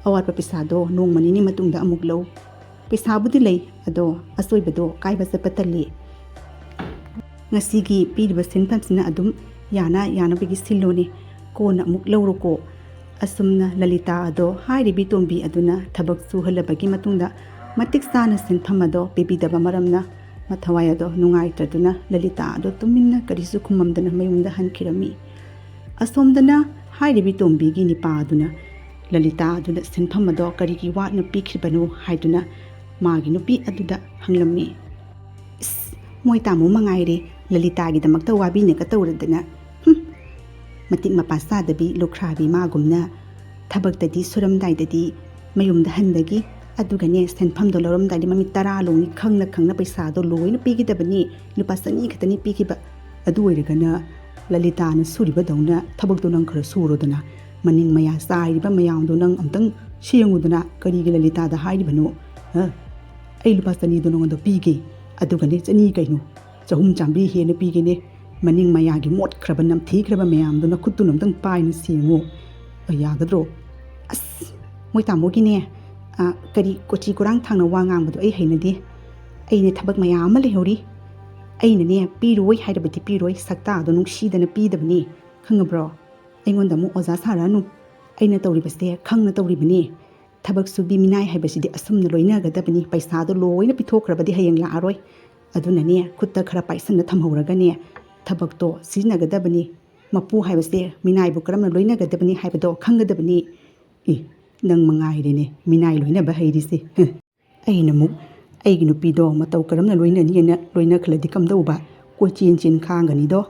ꯑꯋꯥꯠꯄ ꯄꯩꯁꯥꯗꯣ ꯅꯣꯡꯃ ꯅꯤꯅꯤ ꯃꯇꯨꯡꯗ ꯑꯃꯨꯛ ꯂꯧ꯫ ꯄꯩꯁꯥꯕꯨꯗꯤ ꯂꯩ, ꯑꯗꯣ ꯑꯁꯣꯏꯕꯗꯣ ꯀꯥꯏꯕ ꯆꯠꯄ ꯇꯜꯂꯤ꯫ ꯉꯁꯤꯒꯤ ꯄꯤꯔꯤꯕ ꯁꯦꯟꯐꯝꯁꯤꯅ ꯑꯗꯨꯝ ꯌꯥꯅ ꯌꯥꯅꯕꯒꯤ ꯁꯤꯜꯂꯣꯅꯦ, ꯀꯣꯟꯅ ꯑꯃꯨꯛ ꯂꯧꯔꯣꯀꯣ꯫" ꯑꯁꯨꯝꯅ ꯂꯂꯤꯇꯥ ꯑꯗꯣ ꯍꯥꯏꯔꯤꯕꯤ ꯇꯣꯝꯕꯤ ꯑꯗꯨꯅ ꯊꯕꯛ ꯁꯨꯍꯜꯂꯕꯒꯤ ꯃꯇꯨꯡꯗ ꯃꯇꯤꯛ ꯆꯥꯅ ꯁꯦꯟꯐꯝ ꯑꯗꯣ ꯄꯤꯕꯤꯗꯕ ꯃꯔꯝꯅ ꯃꯊꯋꯥꯏ ꯑꯗꯣ ꯅꯨꯡꯉꯥꯏꯇ꯭ꯔꯗꯨꯅ ꯂꯂꯤꯇꯥ ꯑꯗꯣ ꯇꯨꯃꯤꯟꯅ ꯀꯔꯤꯁꯨ ꯈꯨꯝꯃꯝꯗꯅ ꯃꯌꯨꯝꯗ ꯍꯟꯈꯤꯔꯝꯃꯤ꯫ ꯑꯁꯣꯝꯗꯅ ꯍꯥꯏꯔꯤꯕꯤ ꯇꯣꯝꯕꯤꯒꯤ ꯅꯤꯄꯥ ꯑꯗꯨꯅ ꯂꯂꯤꯇꯥ ꯑꯗꯨꯗ ꯁꯦꯟꯐꯝ ꯑꯗꯣ ꯀꯔꯤꯒꯤ ꯋꯥꯠꯅ ꯄꯤꯈ꯭ꯔꯤꯕꯅꯣ ꯍꯥꯏꯗꯨꯅ ꯃꯥꯒꯤ ꯅꯨꯄꯤ ꯑꯗꯨꯗ ꯍꯪꯂꯝꯃꯤ꯫ "ꯏꯁ, ꯃꯣꯏ ꯇꯥꯃꯣ ꯃꯉꯥꯏꯔꯦ, ꯂꯂꯤꯇꯥꯒꯤꯗꯃꯛꯇ ꯋꯥꯕꯤꯅꯒ ꯇꯧꯔꯗꯅ꯫ ꯍꯨꯝ, ꯃꯇꯤꯛ ꯃꯄꯥ ꯆꯥꯗꯕꯤ ꯂꯨꯈ꯭ꯔꯥꯕꯤ ꯃꯥꯒꯨꯝꯅ ꯊꯕꯛꯇꯗꯤ ꯁꯨꯔꯝꯗꯥꯏꯗꯗꯤ ꯃꯌꯨꯝꯗ ꯍꯟꯗꯒꯤ, ꯑꯗꯨꯒꯅꯦ ꯁꯦꯟꯐꯝꯗꯣ ꯂꯧꯔꯝꯗꯥꯏꯗꯤ ꯃꯃꯤꯠ ꯇꯔꯥ ꯂꯣꯡꯉꯤ, ꯈꯪꯅ ꯈꯪꯅ ꯄꯩꯁꯥꯗꯣ ꯂꯣꯏꯅ ꯄꯤꯒꯗꯕꯅꯤ, ꯂꯨꯄꯥ ꯆꯅꯤ ꯈꯛꯇꯅꯤ ꯄꯤꯈꯤꯕ꯫ ꯑꯗꯨ ꯑꯣꯏꯔꯒꯅ ꯂꯂꯤꯇꯥꯅ ꯁꯨꯔꯤꯕꯗꯧꯅ ꯊꯕꯛꯇꯣ ꯅꯪ ꯈꯔ ꯁꯨꯔꯣꯗꯅ, ꯃꯅꯤꯡ ꯃꯌꯥ ꯆꯥꯏꯔꯤꯕ ꯃꯌꯥꯝꯗꯣ ꯅꯪ ꯑꯝꯇꯪ ꯁꯦꯡꯉꯨꯗꯅ, ꯀꯔꯤꯒꯤ ꯂꯂꯤꯇꯥꯗ ꯍꯥꯏꯔꯤꯕꯅꯣ? ꯍ? ꯑꯩ ꯂꯨꯄꯥ ꯆꯅꯤꯗꯣ ꯅꯉꯣꯟꯗ ꯄꯤꯒꯦ, ꯑꯗꯨꯒꯅꯦ ꯆꯅꯤ ꯀꯩꯅꯣ, ꯆꯍꯨꯝ ꯆꯥꯝꯃꯔꯤ ꯍꯦꯟꯅ ꯄꯤꯒꯦꯅꯦ꯫ ꯃꯅꯤꯡ ꯃꯌꯥꯒꯤ ꯃꯣꯠꯈ꯭ꯔꯕ ꯅꯝꯊꯤꯈ꯭ꯔꯕ ꯃꯌꯥꯝꯗꯣ ꯅꯈꯨꯠꯇꯨꯅ ꯑꯝꯇꯪ ꯄꯥꯏꯅ ꯁꯦꯡꯉꯨ꯫ ꯑ, ꯌꯥꯒꯗ꯭ꯔꯣ?" "ꯑꯁ, ꯃꯣꯏ ꯇꯥꯃꯣꯒꯤꯅꯦ, ꯑ, ꯀꯔꯤ ꯀꯣꯆꯤ ꯀꯣꯔꯥꯡ ꯊꯥꯡꯅ ꯋꯥ ꯉꯥꯡꯕꯗꯣ ꯑꯩ ꯍꯩꯅꯗꯦ꯫ ꯑꯩꯅꯦ ꯊꯕꯛ ꯃꯌꯥꯝ ꯑꯃ ꯂꯩꯍꯧꯔꯤ꯫ ꯑꯩꯅꯅꯦ ꯄꯤꯔꯣꯏ ꯍꯥꯏꯔꯕꯗꯤ ꯄꯤꯔꯣꯏ, ꯁꯛꯇꯥꯗꯣ ꯅꯨꯡꯁꯤꯗꯅ ꯄꯤꯗꯕꯅꯤ, ꯈꯪꯉꯕ꯭ꯔꯣ? ꯑꯩꯉꯣꯟꯗ ꯑꯃꯨꯛ ꯑꯣꯖꯥ ꯁꯥꯔꯛꯑꯅꯨ꯫ ꯑꯩꯅ ꯇꯧꯔꯤꯕꯁꯦ ꯈꯪꯅ ꯇꯧꯔꯤꯕꯅꯤ꯫ ꯊꯕꯛ ꯁꯨꯕꯤ ꯃꯤꯅꯥꯏ ꯍꯥꯏꯕꯁꯤꯗꯤ ꯑꯁꯨꯝꯅ ꯂꯣꯏꯅꯒꯗꯕꯅꯤ, ꯄꯩꯁꯥꯗꯣ ꯂꯣꯏꯅ ꯄꯤꯊꯣꯛꯈ꯭ꯔꯕꯗꯤ ꯍꯌꯦꯡ ꯂꯥꯛꯑꯔꯣꯏ꯫ ꯑꯗꯨꯅꯅꯦ, ꯈꯨꯠꯇ ꯈꯔ ꯄꯥꯏꯁꯟꯅ ꯊꯝꯍꯧꯔꯒꯅꯦ, ꯊꯕꯛꯇꯣ ꯁꯤꯖꯤꯟꯅꯒꯗꯕꯅꯤ꯫ ꯃꯄꯨ ꯍꯥꯏꯕꯁꯦ ꯃꯤꯅꯥꯏꯕꯨ ꯀꯔꯝꯅ ꯂꯣꯏꯅꯒꯗꯕꯅꯤ ꯍꯥꯏꯕꯗꯣ ꯈꯪꯒꯗꯕꯅꯤ꯫" "ꯑꯦ, ꯅꯪ ꯃꯉꯥꯏꯔꯦꯅꯦ ꯃꯤꯅꯥꯏ ꯂꯣꯏꯅꯕ ꯍꯩꯔꯤꯁꯦ꯫ ꯍ, ꯑꯩꯅ ꯑꯃꯨꯛ ꯑꯩꯒꯤ ꯅꯨꯄꯤꯗꯣ ꯃꯇꯧ ꯀꯔꯝꯅ ꯂꯣꯏꯅꯅꯤꯅ ꯂꯣꯏꯅꯈ꯭ꯔꯗꯤ ꯀꯝꯗꯧꯕ? ꯀꯣꯏꯆꯦꯟ ꯆꯦꯟ ꯈꯥꯡꯒꯅꯤꯗꯣ꯫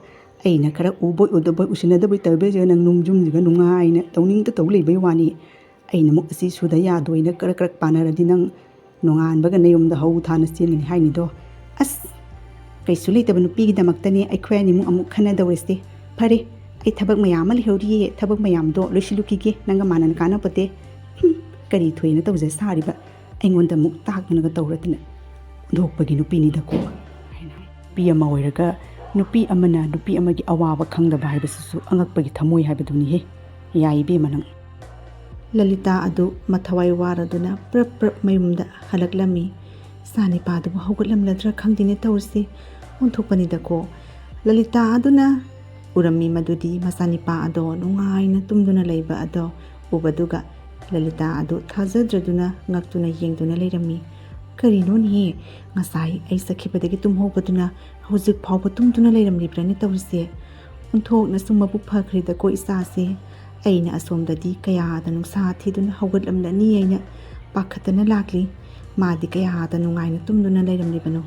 ꯑꯩꯅ ꯈꯔ ꯎꯕꯣꯏ ꯎꯗꯕꯣꯏ ꯎꯁꯤꯟꯅꯗꯕꯣꯏ ꯇꯧꯕꯁꯤꯗ ꯅꯪ ꯅꯨꯡ ꯌꯨꯝꯁꯤꯒ ꯅꯨꯡꯉꯥꯏꯅ ꯇꯧꯅꯤꯡꯗ ꯇꯧ ꯂꯩꯕꯩ ꯋꯥꯅꯤ꯫ ꯑꯩꯅ ꯑꯃꯨꯛ ꯑꯁꯤ ꯁꯨꯗ ꯌꯥꯗꯣꯏꯅ ꯀꯔꯛ ꯀꯔꯛ ꯄꯥꯅꯔꯗꯤ ꯅꯪ ꯅꯣꯡꯉꯥꯟꯕꯒ ꯅꯌꯨꯝꯗ ꯍꯧ ꯊꯥꯅ ꯆꯦꯟꯒꯅꯤ ꯍꯥꯏꯅꯤꯗꯣ꯫ ꯑꯁ, ꯀꯩꯁꯨ ꯂꯩꯇꯕ ꯅꯨꯄꯤꯒꯤꯗꯃꯛꯇꯅꯦ ꯑꯩꯈꯣꯏ ꯑꯅꯤꯃꯨꯛ ꯑꯃꯨꯛ ꯈꯟꯅꯗꯧꯔꯤꯁꯦ꯫ ꯐꯔꯦ, ꯑꯩ ꯊꯕꯛ ꯃꯌꯥꯝ ꯑꯃ ꯂꯩꯍꯧꯔꯤꯌꯦ, ꯊꯕꯛ ꯃꯌꯥꯝꯗꯣ ꯂꯣꯏꯁꯤꯜꯂꯨꯈꯤꯒꯦ, ꯅꯪꯒ ꯃꯥꯟꯅꯅ ꯀꯥꯟꯅꯄꯣꯠꯇꯦ꯫ ꯍꯨꯝ, ꯀꯔꯤ ꯊꯣꯏꯅ ꯇꯧꯖ ꯁꯥꯔꯤꯕ? ꯑꯩꯉꯣꯟꯗ ꯑꯃꯨꯛ ꯇꯥꯛꯇꯅꯒ ꯇꯧꯔꯗꯅ꯫ ꯑꯣꯟꯊꯣꯛꯄꯒꯤ ꯅꯨꯄꯤꯅꯤꯗꯀꯣ꯫ ꯍꯥꯏꯅ ꯅꯨꯄꯤ ꯑꯃ ꯑꯣꯏꯔꯒ ꯅꯨꯄꯤ ꯑꯃꯅ ꯅꯨꯄꯤ ꯑꯃꯒꯤ ꯑꯋꯥꯕ ꯈꯪꯗꯕ ꯍꯥꯏꯕꯁꯤꯁꯨ ꯑꯉꯛꯄꯒꯤ ꯊꯃꯣꯏ ꯍꯥꯏꯕꯗꯨꯅꯤꯍꯦ꯫ ꯌꯥꯏ ꯏꯕꯦꯝꯃ ꯅꯪ꯫ ꯂꯂꯤꯇꯥ ꯑꯗꯨ ꯃꯊꯋꯥꯏ ꯋꯥꯔꯗꯨꯅ ꯄ꯭ꯔꯞ ꯄ꯭ꯔꯞ ꯃꯌꯨꯝꯗ ꯍꯜꯂꯛꯂꯝꯃꯤ꯫ ꯏꯆꯥꯅꯤꯄꯥꯗꯨꯕꯨ ꯍꯧꯒꯠꯂꯝꯂꯗ꯭ꯔꯥ ꯈꯪꯗꯦꯅꯦ ꯇꯧꯔꯤꯁꯤ꯫ ꯑꯣꯟꯊꯣꯛꯄꯅꯤꯗꯀꯣ꯫ ꯂꯂꯤꯇꯥ ꯑꯗꯨꯅ ꯎꯔꯝꯃꯤ ꯃꯗꯨꯗꯤ ꯃꯆꯥꯅꯤꯄꯥ ꯑꯗꯣ ꯅꯨꯡꯉꯥꯏꯅ ꯇꯨꯝꯗꯨꯅ ꯂꯩꯕ ꯑꯗꯣ ꯎꯕꯗꯨꯒ ꯂꯂꯤꯇꯥ ꯑꯗꯨ ꯊꯥꯖꯗ꯭ꯔꯗꯨꯅ ꯉꯛꯇꯨꯅ ꯌꯦꯡꯗꯨꯅ ꯂꯩꯔꯝꯃꯤ꯫ "ꯀꯔꯤꯅꯣꯅꯦꯍꯦ? ꯉꯁꯥꯏ ꯑꯩ ꯆꯠꯈꯤꯕꯗꯒꯤ ꯇꯨꯝꯍꯧꯕꯗꯨꯅ ꯍꯧꯖꯤꯛ ꯐꯥꯎꯕ ꯇꯨꯝꯗꯨꯅ ꯂꯩꯔꯝꯂꯤꯕ꯭ꯔꯥꯅꯦ ꯇꯧꯔꯤꯁꯦ? ꯑꯣꯟꯊꯣꯛꯅꯁꯨ ꯃꯕꯨꯛ ꯐꯈ꯭ꯔꯦꯗꯀꯣ ꯏꯆꯥꯁꯦ꯫ ꯑꯩꯅ ꯑꯁꯣꯝꯗꯗꯤ ꯀꯌꯥꯗ ꯅꯨꯡꯁꯥ ꯊꯤꯗꯨꯅ ꯍꯧꯒꯠꯂꯝꯂꯅꯤ ꯍꯥꯏꯅ ꯄꯥꯈꯠꯇꯅ ꯂꯥꯛꯂꯤ꯫ ꯃꯥꯗꯤ ꯀꯌꯥꯗ ꯅꯨꯡꯉꯥꯏꯅ ꯇꯨꯝꯗꯨꯅ ꯂꯩꯔꯝꯂꯤꯕꯅꯣ꯫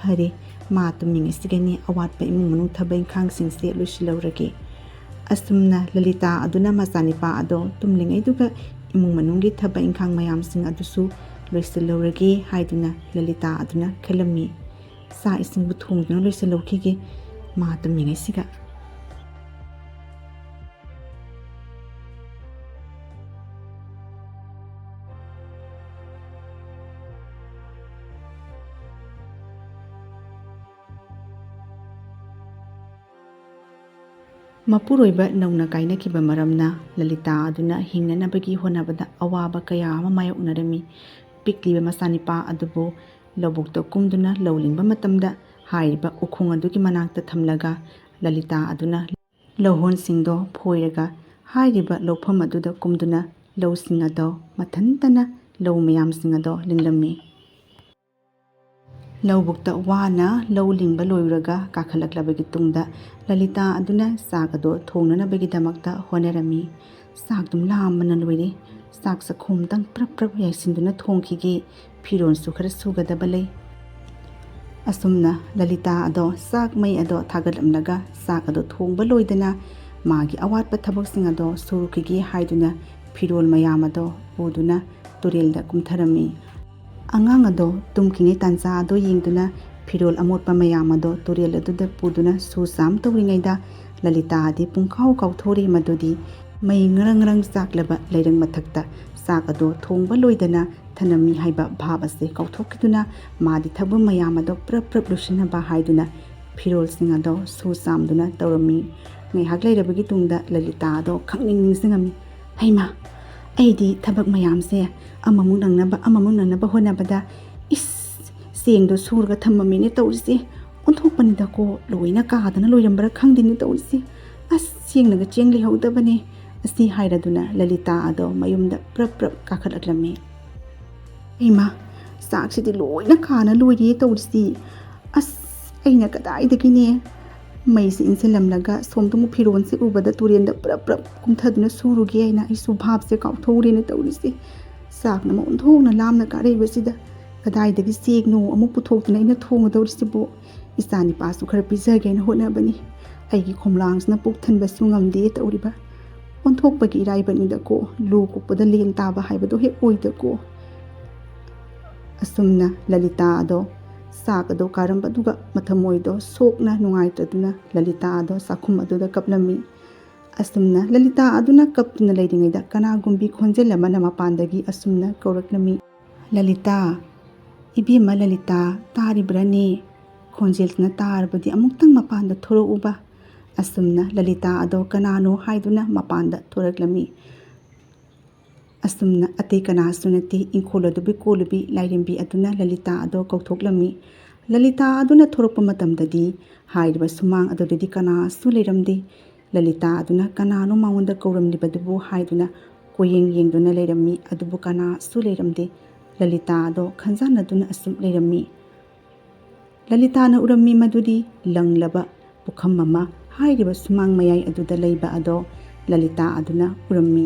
ꯐꯔꯦ, ꯃꯥ ꯇꯨꯝꯃꯤꯉꯩꯁꯤꯒꯅꯤ ꯑꯋꯥꯠꯄ ꯏꯃꯨꯡ ꯃꯅꯨꯡ ꯊꯕꯛ ꯏꯪꯈꯥꯡꯁꯤꯡꯁꯦ ꯂꯣꯏꯁꯤꯜꯍꯧꯔꯒꯦ꯫ ꯑꯁꯨꯝꯅ ꯂꯂꯤꯇꯥ ꯑꯗꯨꯅ ꯃꯆꯥꯅꯤꯄꯥ ꯑꯗꯣ ꯇꯨꯝꯂꯤꯉꯩꯗꯨꯒ ꯏꯃꯨꯡ ꯃꯅꯨꯡꯒꯤ ꯊꯕꯛ ꯏꯪꯈꯥꯡ ꯃꯌꯥꯝꯁꯤꯡ ꯑꯗꯨꯁꯨ ꯂꯣꯏꯁꯤꯜꯍꯧꯔꯒꯦ ꯍꯥꯏꯗꯨꯅ ꯂꯂꯤꯇꯥ ꯑꯗꯨꯅ ꯈꯜꯂꯝꯃꯤ꯫ ꯆꯥꯛ ꯏꯁꯤꯡꯕꯨ ꯊꯣꯡꯗꯨꯅ ꯂꯣꯏꯁꯤꯜꯍꯧꯈꯤꯒꯦ ꯃꯥ ꯇꯨꯝꯃꯤꯉꯩꯁꯤꯒ꯫ ꯃꯄꯨꯔꯣꯏꯕ ꯅꯧꯅ ꯀꯥꯏꯅꯈꯤꯕ ꯃꯔꯝꯅ ꯂꯂꯤꯇꯥ ꯑꯗꯨꯅ ꯍꯤꯡꯅꯅꯕꯒꯤ ꯍꯣꯠꯅꯕꯗ ꯑꯋꯥꯕ ꯀꯌꯥ ꯑꯃ ꯃꯥꯌꯣꯛꯅꯔꯝꯃꯤ꯫ ꯄꯤꯛꯂꯤꯕ ꯃꯆꯥꯅꯤꯄꯥ ꯑꯗꯨꯕꯨ ꯂꯧꯕꯨꯛꯇ ꯀꯨꯝꯗꯨꯅ ꯂꯧ ꯂꯤꯡꯕ ꯃꯇꯝꯗ ꯍꯥꯏꯔꯤꯕ ꯎꯈꯣꯡ ꯑꯗꯨꯒꯤ ꯃꯅꯥꯛꯇ ꯊꯝꯂꯒ ꯂꯂꯤꯇꯥ ꯑꯗꯨꯅ ꯂꯧꯍꯣꯟꯁꯤꯡꯗꯣ ꯐꯣꯏꯔꯒ ꯍꯥꯏꯔꯤꯕ ꯂꯧꯐꯝ ꯑꯗꯨꯗ ꯀꯨꯝꯗꯨꯅ ꯂꯧꯁꯤꯡ ꯑꯗꯣ ꯃꯊꯟꯇꯅ ꯂꯧ ꯃꯌꯥꯝꯁꯤꯡ ꯑꯗꯣ ꯂꯤꯡꯂꯝꯃꯤ꯫ ꯂꯧꯕꯨꯛꯇ ꯋꯥꯅ ꯂꯧ ꯂꯤꯡꯕ ꯂꯣꯏꯔꯒ ꯀꯥꯈꯠꯂꯛꯂꯕꯒꯤ ꯇꯨꯡꯗ ꯂꯂꯤꯇꯥ ꯑꯗꯨꯅ ꯆꯥꯛ ꯑꯗꯣ ꯊꯣꯡꯅꯅꯕꯒꯤꯗꯃꯛꯇ ꯍꯣꯠꯅꯔꯝꯃꯤ꯫ ꯆꯥꯛꯇꯨꯝ ꯂꯥꯝꯕꯅ ꯂꯣꯏꯔꯦ꯫ ꯆꯥꯛ ꯆꯥꯛꯈꯣꯝꯗꯪ ꯄ꯭ꯔꯞ ꯄ꯭ꯔꯞ ꯌꯥꯏꯁꯤꯟꯗꯨꯅ ꯊꯣꯡꯈꯤꯒꯦ꯫ ꯐꯤꯔꯣꯜꯁꯨ ꯈꯔ ꯁꯨꯒꯗꯕ ꯂꯩ꯫ ꯑꯁꯨꯝꯅ ꯂꯂꯤꯇꯥ ꯑꯗꯣ ꯆꯥꯛ ꯃꯩ ꯑꯗꯣ ꯊꯥꯒꯠꯂꯝꯂꯒ ꯆꯥꯛ ꯑꯗꯣ ꯊꯣꯡꯕ ꯂꯣꯏꯗꯅ ꯃꯥꯒꯤ ꯑꯋꯥꯠꯄ ꯊꯕꯛꯁꯤꯡ ꯑꯗꯣ ꯁꯨꯔꯨꯈꯤꯒꯦ ꯍꯥꯏꯗꯨꯅ ꯐꯤꯔꯣꯜ ꯃꯌꯥꯝ ꯑꯗꯣ ꯄꯨꯗꯨꯅ ꯇꯨꯔꯦꯜꯗ ꯀꯨꯝꯊꯔꯝꯃꯤ꯫ ꯑꯉꯥꯡ ꯑꯗꯣ ꯇꯨꯝꯈꯤꯉꯩ ꯇꯥꯟꯖꯥ ꯑꯗꯣ ꯌꯦꯡꯗꯨꯅ ꯐꯤꯔꯣꯜ ꯑꯃꯣꯠꯄ ꯃꯌꯥꯝ ꯑꯗꯣ ꯇꯨꯔꯦꯜ ꯑꯗꯨꯗ ꯄꯨꯗꯨꯅ ꯁꯨ ꯆꯥꯝ ꯇꯧꯔꯤꯉꯩꯗ ꯂꯂꯤꯇꯥꯗꯤ ꯄꯨꯡꯀꯥꯎ ꯀꯥꯎꯊꯣꯔꯦ ꯃꯗꯨꯗꯤ ꯃꯩ ꯉꯔꯪ ꯉꯔꯪ ꯆꯥꯛꯂꯕ ꯂꯩꯔꯪ ꯃꯊꯛꯇ ꯆꯥꯛ ꯑꯗꯣ ꯊꯣꯡꯕ ꯂꯣꯏꯗꯅ ꯊꯅꯝꯃꯤ ꯍꯥꯏꯕ ꯚꯥꯞ ꯑꯁꯦ ꯀꯥꯎꯊꯣꯛꯈꯤꯗꯨꯅ ꯃꯥꯗꯤ ꯊꯕꯛ ꯃꯌꯥꯝ ꯑꯗꯣ ꯄ꯭ꯔꯞ ꯄ꯭ꯔꯞ ꯂꯣꯏꯁꯤꯟꯅꯕ ꯍꯥꯏꯗꯨꯅ ꯐꯤꯔꯣꯜꯁꯤꯡ ꯑꯗꯣ ꯁꯨ ꯆꯥꯝꯗꯨꯅ ꯇꯧꯔꯝꯃꯤ꯫ ꯉꯥꯏꯍꯥꯛ ꯂꯩꯔꯕꯒꯤ ꯇꯨꯡꯗ ꯂꯂꯤꯇꯥ ꯑꯗꯣ ꯈꯪꯅꯤꯡ ꯅꯤꯡꯁꯤꯡꯉꯝꯃꯤ꯫ "ꯍꯩꯃꯥ, ꯑꯩꯗꯤ ꯊꯕꯛ ꯃꯌꯥꯝꯁꯦ ꯑꯃꯃꯨꯛ ꯅꯪꯅꯕ ꯑꯃꯃꯨꯛ ꯅꯪꯅꯕ ꯍꯣꯠꯅꯕꯗ, ꯏꯁ, ꯆꯦꯡꯗꯣ ꯁꯨꯔꯒ ꯊꯝꯃꯝꯃꯤꯅꯦ ꯇꯧꯔꯤꯁꯦ꯫ ꯑꯣꯟꯊꯣꯛꯄꯅꯤꯗꯀꯣ, ꯂꯣꯏꯅ ꯀꯥꯗꯅ ꯂꯣꯏꯔꯝꯕ꯭ꯔꯥ ꯈꯪꯗꯦꯅꯦ ꯇꯧꯔꯤꯁꯦ꯫ ꯑꯁ, ꯆꯦꯡꯅꯒ ꯆꯦꯡ ꯂꯩꯍꯧꯗꯕꯅꯦ" ꯑꯁꯤ ꯍꯥꯏꯔꯗꯨꯅ ꯂꯂꯤꯇꯥ ꯑꯗꯣ ꯃꯌꯨꯝꯗ ꯄ꯭ꯔꯞ ꯄ꯭ꯔꯞ ꯀꯥꯈꯠꯂꯛꯂꯝꯃꯤ꯫ "ꯏꯃꯥ, ꯆꯥꯛꯁꯤꯗꯤ ꯂꯣꯏꯅ ꯀꯥꯅ ꯂꯣꯏꯔꯦ ꯇꯧꯔꯤꯁꯤ꯫ ꯑꯁ, ꯑꯩꯅ ꯀꯗꯥꯏꯗꯒꯤꯅꯦ ꯃꯩꯁꯦ ꯏꯟꯁꯤꯜꯂꯝꯂꯒ ꯁꯣꯝꯗ ꯑꯃꯨꯛ ꯐꯤꯔꯣꯜꯁꯦ ꯎꯕꯗ ꯇꯨꯔꯦꯜꯗ ꯄ꯭ꯔꯞ ꯄ꯭ꯔꯞ ꯀꯨꯝꯊꯗꯨꯅ ꯁꯨꯔꯨꯒꯦ ꯍꯥꯏꯅ ꯑꯩꯁꯨ ꯚꯥꯞꯁꯦ ꯀꯥꯎꯊꯣꯛꯎꯔꯦꯅꯦ ꯇꯧꯔꯤꯁꯦ꯫ ꯑꯁ, ꯆꯥꯛꯅ ꯑꯃ ꯑꯣꯟꯊꯣꯛꯅ ꯂꯥꯝꯅ ꯀꯥꯔꯛꯏꯕꯁꯤꯗ ꯀꯗꯥꯏꯗꯒꯤ ꯆꯦꯡꯅꯣ ꯑꯃꯨꯛ ꯄꯨꯊꯣꯛꯇꯨꯅ ꯑꯩꯅ ꯊꯣꯡꯒꯗꯧꯔꯤꯁꯤꯕꯨ? ꯏꯆꯥ ꯅꯤꯄꯥꯁꯨ ꯈꯔ ꯄꯤꯖꯒꯦꯅ ꯍꯣꯠꯅꯕꯅꯤ꯫ ꯑꯩꯒꯤ ꯈꯣꯝꯂꯥꯡꯁꯤꯅ ꯄꯨꯛ ꯊꯟꯕꯁꯨ ꯉꯝꯗꯦ ꯇꯧꯔꯤꯕ꯫ ꯑꯣꯟꯊꯣꯛꯄꯒꯤ ꯏꯔꯥꯏꯕꯛꯅꯤꯗꯀꯣ, ꯂꯨ ꯀꯣꯛꯄꯗ ꯂꯦꯟ ꯇꯥꯕ ꯍꯥꯏꯕꯗꯣ ꯍꯦꯛ ꯑꯣꯏꯗꯀꯣ꯫ ꯑꯁꯨꯝꯅ ꯂꯂꯤꯇꯥ ꯑꯗꯣ ꯆꯥꯛ ꯑꯗꯣ ꯀꯥꯔꯝꯕꯗꯨꯒ ꯃꯊꯃꯣꯏꯗꯣ ꯁꯣꯛꯅ ꯅꯨꯡꯉꯥꯏꯇꯗꯨꯅ ꯂꯂꯤꯇꯥ ꯑꯗꯣ ꯆꯥꯛꯈꯨꯝ ꯑꯗꯨꯗ ꯀꯞꯂꯝꯃꯤ꯫ ꯑꯁꯨꯝꯅ ꯂꯂꯤꯇꯥ ꯑꯗꯨꯅ ꯀꯞꯇꯨꯅ ꯂꯩꯔꯤꯉꯩꯗ ꯀꯅꯥꯒꯨꯝꯕꯤ ꯈꯣꯟꯖꯦꯜ ꯑꯃꯅ ꯃꯄꯥꯟꯗꯒꯤ ꯑꯁꯨꯝꯅ ꯀꯧꯔꯛꯂꯝꯃꯤ, "ꯂꯂꯤꯇꯥ, ꯏꯕꯦꯝꯃ ꯂꯂꯤꯇꯥ, ꯇꯥꯔꯤꯕ꯭ꯔꯥꯅꯦ? ꯈꯣꯟꯖꯦꯜꯁꯤꯅ ꯇꯥꯔꯕꯗꯤ ꯑꯃꯨꯛꯇꯪ ꯃꯄꯥꯟꯗ ꯊꯣꯔꯛꯎꯕ꯫" ꯑꯁꯨꯝꯅ ꯂꯂꯤꯇꯥ ꯑꯗꯣ ꯀꯅꯥꯅꯣ ꯍꯥꯏꯗꯨꯅ ꯃꯄꯥꯟꯗ ꯊꯣꯔꯛꯂꯝꯃꯤ꯫ ꯑꯁꯨꯝꯅ ꯑꯇꯩ ꯀꯅꯥꯁꯨ ꯅꯠꯇꯦ, ꯏꯪꯈꯣꯜ ꯑꯗꯨꯕꯨ ꯀꯣꯜꯂꯨꯕꯤ ꯂꯥꯏꯔꯦꯝꯕꯤ ꯑꯗꯨꯅ ꯂꯂꯤꯇꯥ ꯑꯗꯣ ꯀꯧꯊꯣꯛꯂꯝꯃꯤ꯫ ꯂꯂꯤꯇꯥ ꯑꯗꯨꯅ ꯊꯣꯔꯛꯄ ꯃꯇꯝꯗꯗꯤ ꯍꯥꯏꯔꯤꯕ ꯁꯨꯃꯥꯡ ꯑꯗꯨꯗꯗꯤ ꯀꯅꯥꯁꯨ ꯂꯩꯔꯝꯗꯦ꯫ ꯂꯂꯤꯇꯥ ꯑꯗꯨꯅ ꯀꯅꯥꯅꯣ ꯃꯉꯣꯟꯗ ꯀꯧꯔꯝꯂꯤꯕꯗꯨꯕꯨ ꯍꯥꯏꯗꯨꯅ ꯀꯣꯌꯦꯡ ꯌꯦꯡꯗꯨꯅ ꯂꯩꯔꯝꯃꯤ, ꯑꯗꯨꯕꯨ ꯀꯅꯥꯁꯨ ꯂꯩꯔꯝꯗꯦ꯫ ꯂꯂꯤꯇꯥ ꯑꯗꯣ ꯈꯟꯖꯥꯟꯅꯗꯨꯅ ꯑꯁꯨꯝ ꯂꯩꯔꯝꯃꯤ꯫ ꯂꯂꯤꯇꯥꯅ ꯎꯔꯝꯃꯤ ꯃꯗꯨꯗꯤ ꯂꯪꯂꯕ ꯄꯨꯈꯝ ꯑꯃ ꯍꯥꯏꯔꯤꯕ ꯁꯨꯃꯥꯡ ꯃꯌꯥꯏ ꯑꯗꯨꯗ ꯂꯩꯕ ꯑꯗꯣ ꯂꯂꯤꯇꯥ ꯑꯗꯨꯅ ꯎꯔꯝꯃꯤ꯫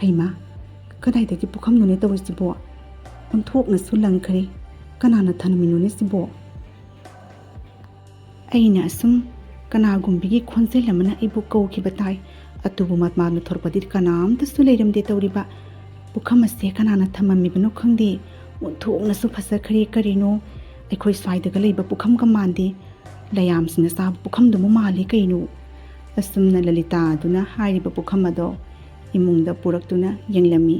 "ꯍꯩꯃꯥ, ꯀꯗꯥꯏꯗꯒꯤ ꯄꯨꯈꯝꯅꯣꯅꯦ ꯇꯧꯔꯤꯁꯤꯕꯣ? ꯑꯣꯟꯊꯣꯛꯅꯁꯨ ꯂꯪꯈ꯭ꯔꯦ꯫ ꯀꯅꯥꯅ ꯊꯝꯃꯤꯅꯣꯅꯦ ꯁꯤꯕꯣ?" ꯑꯩꯅ ꯑꯁꯨꯝ ꯀꯅꯥꯒꯨꯝꯕꯤꯒꯤ ꯈꯣꯟꯖꯦꯜ ꯑꯃꯅ ꯑꯩꯕꯨ ꯀꯧꯈꯤꯕ ꯇꯥꯏ, ꯑꯗꯨꯕꯨ ꯃꯄꯥꯟꯗ ꯊꯣꯔꯛꯄꯗꯤ ꯀꯅꯥꯝꯇꯁꯨ ꯂꯩꯔꯝꯗꯦ ꯇꯧꯔꯤꯕ꯫ ꯄꯨꯈꯝ ꯑꯁꯦ ꯀꯅꯥꯅ ꯊꯝꯃꯝꯃꯤꯕꯅꯣ ꯈꯪꯗꯦ, ꯑꯣꯟꯊꯣꯛꯅꯁꯨ ꯐꯖꯈ꯭ꯔꯦ꯫ ꯀꯔꯤꯅꯣ, ꯑꯩꯈꯣꯏ ꯁ꯭ꯋꯥꯏꯗꯒ ꯂꯩꯕ ꯄꯨꯈꯝꯒ ꯃꯥꯟꯗꯦ꯫ ꯂꯌꯥꯝꯁꯤꯡꯅ ꯆꯥꯕ ꯄꯨꯈꯝꯗꯨꯕꯨ ꯃꯥꯜꯂꯤ ꯀꯩꯅꯣ꯫ ꯑꯁꯨꯝꯅ ꯂꯂꯤꯇꯥ ꯑꯗꯨꯅ ꯍꯥꯏꯔꯤꯕ ꯄꯨꯈꯝ ꯑꯗꯣ ꯏꯃꯨꯡꯗ ꯄꯨꯔꯛꯇꯨꯅ ꯌꯦꯡꯂꯝꯃꯤ꯫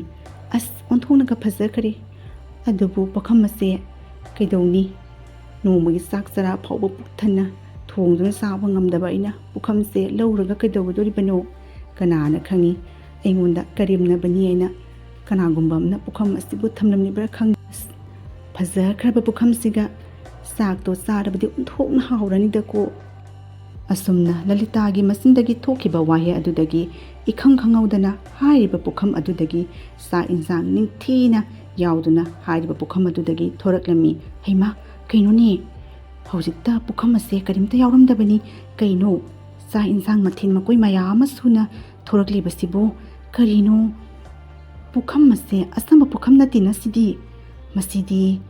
"ꯑꯁ, ꯑꯣꯟꯊꯣꯛꯅꯒ ꯐꯖꯈ꯭ꯔꯦ꯫ ꯑꯗꯨꯕꯨ ꯄꯨꯈꯝ ꯑꯁꯦ ꯀꯩꯗꯧꯅꯤ? ꯅꯣꯡꯃꯒꯤ ꯆꯥꯛ ꯆꯔꯥ ꯐꯥꯎꯕ ꯄꯨꯛ ꯊꯟꯅ ꯊꯣꯡꯗꯨꯅ ꯆꯥꯕ ꯉꯝꯗꯕ ꯑꯩꯅ ꯄꯨꯈꯝꯁꯦ ꯂꯧꯔꯒ ꯀꯩꯗꯧꯒꯗꯣꯔꯤꯕꯅꯣ? ꯀꯅꯥꯅ ꯈꯪꯉꯤ, ꯑꯩꯉꯣꯟꯗ ꯀꯔꯦꯝꯅꯕꯅꯤ ꯍꯥꯏꯅ ꯀꯅꯥꯒꯨꯝꯕ ꯑꯃꯅ ꯄꯨꯈꯝ ꯑꯁꯤꯕꯨ ꯊꯝꯂꯝꯂꯤꯕ꯭ꯔꯥ ꯈꯪꯗꯦ꯫ ꯑꯁ, ꯐꯖꯈ꯭ꯔꯕ ꯄꯨꯈꯝꯁꯤꯒ ꯆꯥꯛꯇꯣ ꯆꯥꯔꯕꯗꯤ ꯑꯣꯟꯊꯣꯛꯅ ꯍꯥꯎꯔꯅꯤꯗꯀꯣ꯫" ꯑꯁꯨꯝꯅ ꯂꯂꯤꯇꯥꯒꯤ ꯃꯆꯤꯟꯗꯒꯤ ꯊꯣꯛꯈꯤꯕ ꯋꯥꯍꯩ ꯑꯗꯨꯗꯒꯤ ꯏꯈꯪ ꯈꯪꯍꯧꯗꯅ ꯍꯥꯏꯔꯤꯕ ꯄꯨꯈꯝ ꯑꯗꯨꯗꯒꯤ ꯆꯥꯛ ꯏꯟꯁꯥꯡ ꯅꯤꯡꯊꯤꯅ ꯌꯥꯎꯗꯨꯅ ꯍꯥꯏꯔꯤꯕ ꯄꯨꯈꯝ ꯑꯗꯨꯗꯒꯤ ꯊꯣꯔꯛꯂꯝꯃꯤ꯫ "ꯍꯩꯃꯥ, ꯀꯩꯅꯣꯅꯦ? ꯍꯧꯖꯤꯛꯇ ꯄꯨꯈꯝ ꯑꯁꯦ ꯀꯔꯤꯝꯇ ꯌꯥꯎꯔꯝꯗꯕꯅꯤ꯫ ꯀꯩꯅꯣ? ꯆꯥꯛ ꯏꯟꯁꯥꯡ ꯃꯊꯦꯜ ꯃꯀꯣꯏ ꯃꯌꯥꯝ ꯑꯃ ꯁꯨꯅ ꯊꯣꯔꯛꯂꯤꯕꯁꯤꯕꯨ ꯀꯔꯤꯅꯣ? ꯄꯨꯈꯝ ꯑꯁꯦ ꯑꯆꯝꯕ ꯄꯨꯈꯝ ꯅꯠꯇꯦꯅ ꯁꯤꯗꯤ꯫ ꯃꯁꯤꯗꯤ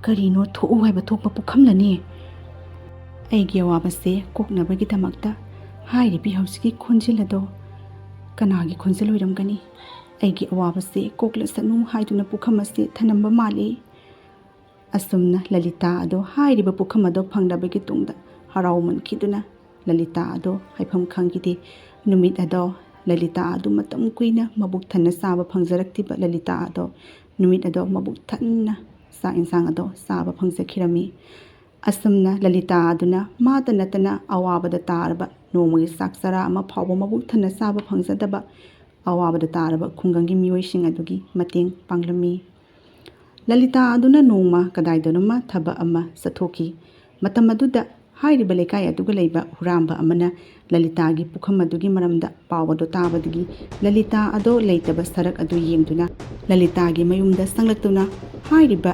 ꯀꯔꯤꯅꯣ ꯊꯣꯛꯎ ꯍꯥꯏꯕ ꯊꯣꯛꯄ ꯄꯨꯈꯝꯂꯅꯦ? ꯑꯩꯒꯤ ꯑꯋꯥꯕꯁꯦ ꯀꯣꯛꯅꯕꯒꯤꯗꯃꯛꯇ ꯍꯥꯏꯔꯤꯕꯤ ꯍꯧꯖꯤꯛꯀꯤ ꯈꯣꯟꯖꯦꯜ ꯑꯗꯣ ꯀꯅꯥꯒꯤ ꯈꯣꯟꯖꯦꯜ ꯑꯣꯏꯔꯝꯒꯅꯤ? ꯑꯩꯒꯤ ꯑꯋꯥꯕꯁꯦ ꯀꯣꯛꯂꯁꯅꯨ ꯍꯥꯏꯗꯨꯅ ꯄꯨꯈꯝ ꯑꯁꯦ ꯊꯅꯝꯕ ꯃꯥꯜꯂꯤ꯫ ꯑꯁꯨꯝꯅ ꯂꯂꯤꯇꯥ ꯑꯗꯣ ꯍꯥꯏꯔꯤꯕ ꯄꯨꯈꯝ ꯑꯗꯣ ꯐꯪꯂꯕꯒꯤ ꯇꯨꯡꯗ ꯍꯔꯥꯎꯃꯟꯈꯤꯗꯨꯅ ꯂꯂꯤꯇꯥ ꯑꯗꯣ ꯍꯥꯏꯐꯝ ꯈꯪꯈꯤꯗꯦ꯫ ꯅꯨꯃꯤꯠ ꯑꯗꯣ ꯂꯂꯤꯇꯥ ꯑꯗꯨ ꯃꯇꯝ ꯀꯨꯏꯅ ꯃꯕꯨꯛ ꯊꯟꯅ ꯆꯥꯕ ꯐꯪꯖꯔꯛꯇ꯭ꯔꯤꯕ ꯂꯂꯤꯇꯥ ꯑꯗꯣ ꯅꯨꯃꯤꯠ ꯑꯗꯣ ꯃꯕꯨꯛ ꯊꯟꯅ ꯆꯥꯛ ꯏꯟꯁꯥꯡ ꯑꯗꯣ ꯆꯥꯕ ꯐꯪꯖꯈꯤꯔꯝꯃꯤ꯫ ꯑꯁꯨꯝꯅ ꯂꯂꯤꯇꯥ ꯑꯗꯨꯅ ꯃꯥꯇ ꯅꯠꯇꯅ ꯑꯋꯥꯕꯗ ꯇꯥꯔꯕ ꯅꯣꯡꯃꯒꯤ ꯆꯥꯛ ꯆꯔꯥ ꯑꯃ ꯐꯥꯎꯕ ꯃꯕꯨꯛ ꯊꯟꯅ ꯆꯥꯕ ꯐꯪꯖꯗꯕ ꯑꯋꯥꯕꯗ ꯇꯥꯔꯕ ꯈꯨꯡꯒꯪꯒꯤ ꯃꯤꯑꯣꯏꯁꯤꯡ ꯑꯗꯨꯒꯤ ꯃꯇꯦꯡ ꯄꯥꯡꯂꯝꯃꯤ꯫ ꯂꯂꯤꯇꯥ ꯑꯗꯨꯅ ꯅꯣꯡꯃ ꯀꯗꯥꯏꯗꯅꯣꯃ ꯊꯕꯛ ꯑꯃ ꯆꯠꯊꯣꯛꯈꯤ꯫ ꯃꯇꯝ ꯑꯗꯨꯗ ꯍꯥꯏꯔꯤꯕ ꯂꯩꯀꯥꯏ ꯑꯗꯨꯒ ꯂꯩꯕ ꯍꯨꯔꯥꯝꯕ ꯑꯃꯅ ꯂꯂꯤꯇꯥꯒꯤ ꯄꯨꯈꯝ ꯑꯗꯨꯒꯤ ꯃꯔꯝꯗ ꯄꯥꯎ ꯑꯗꯨ ꯇꯥꯕꯗꯒꯤ ꯂꯂꯤꯇꯥ ꯑꯗꯣ ꯂꯩꯇꯕ ꯁꯔꯛ ꯑꯗꯨ ꯌꯦꯡꯗꯨꯅ ꯂꯂꯤꯇꯥꯒꯤ ꯃꯌꯨꯝꯗ ꯆꯪꯂꯛꯇꯨꯅ ꯍꯥꯏꯔꯤꯕ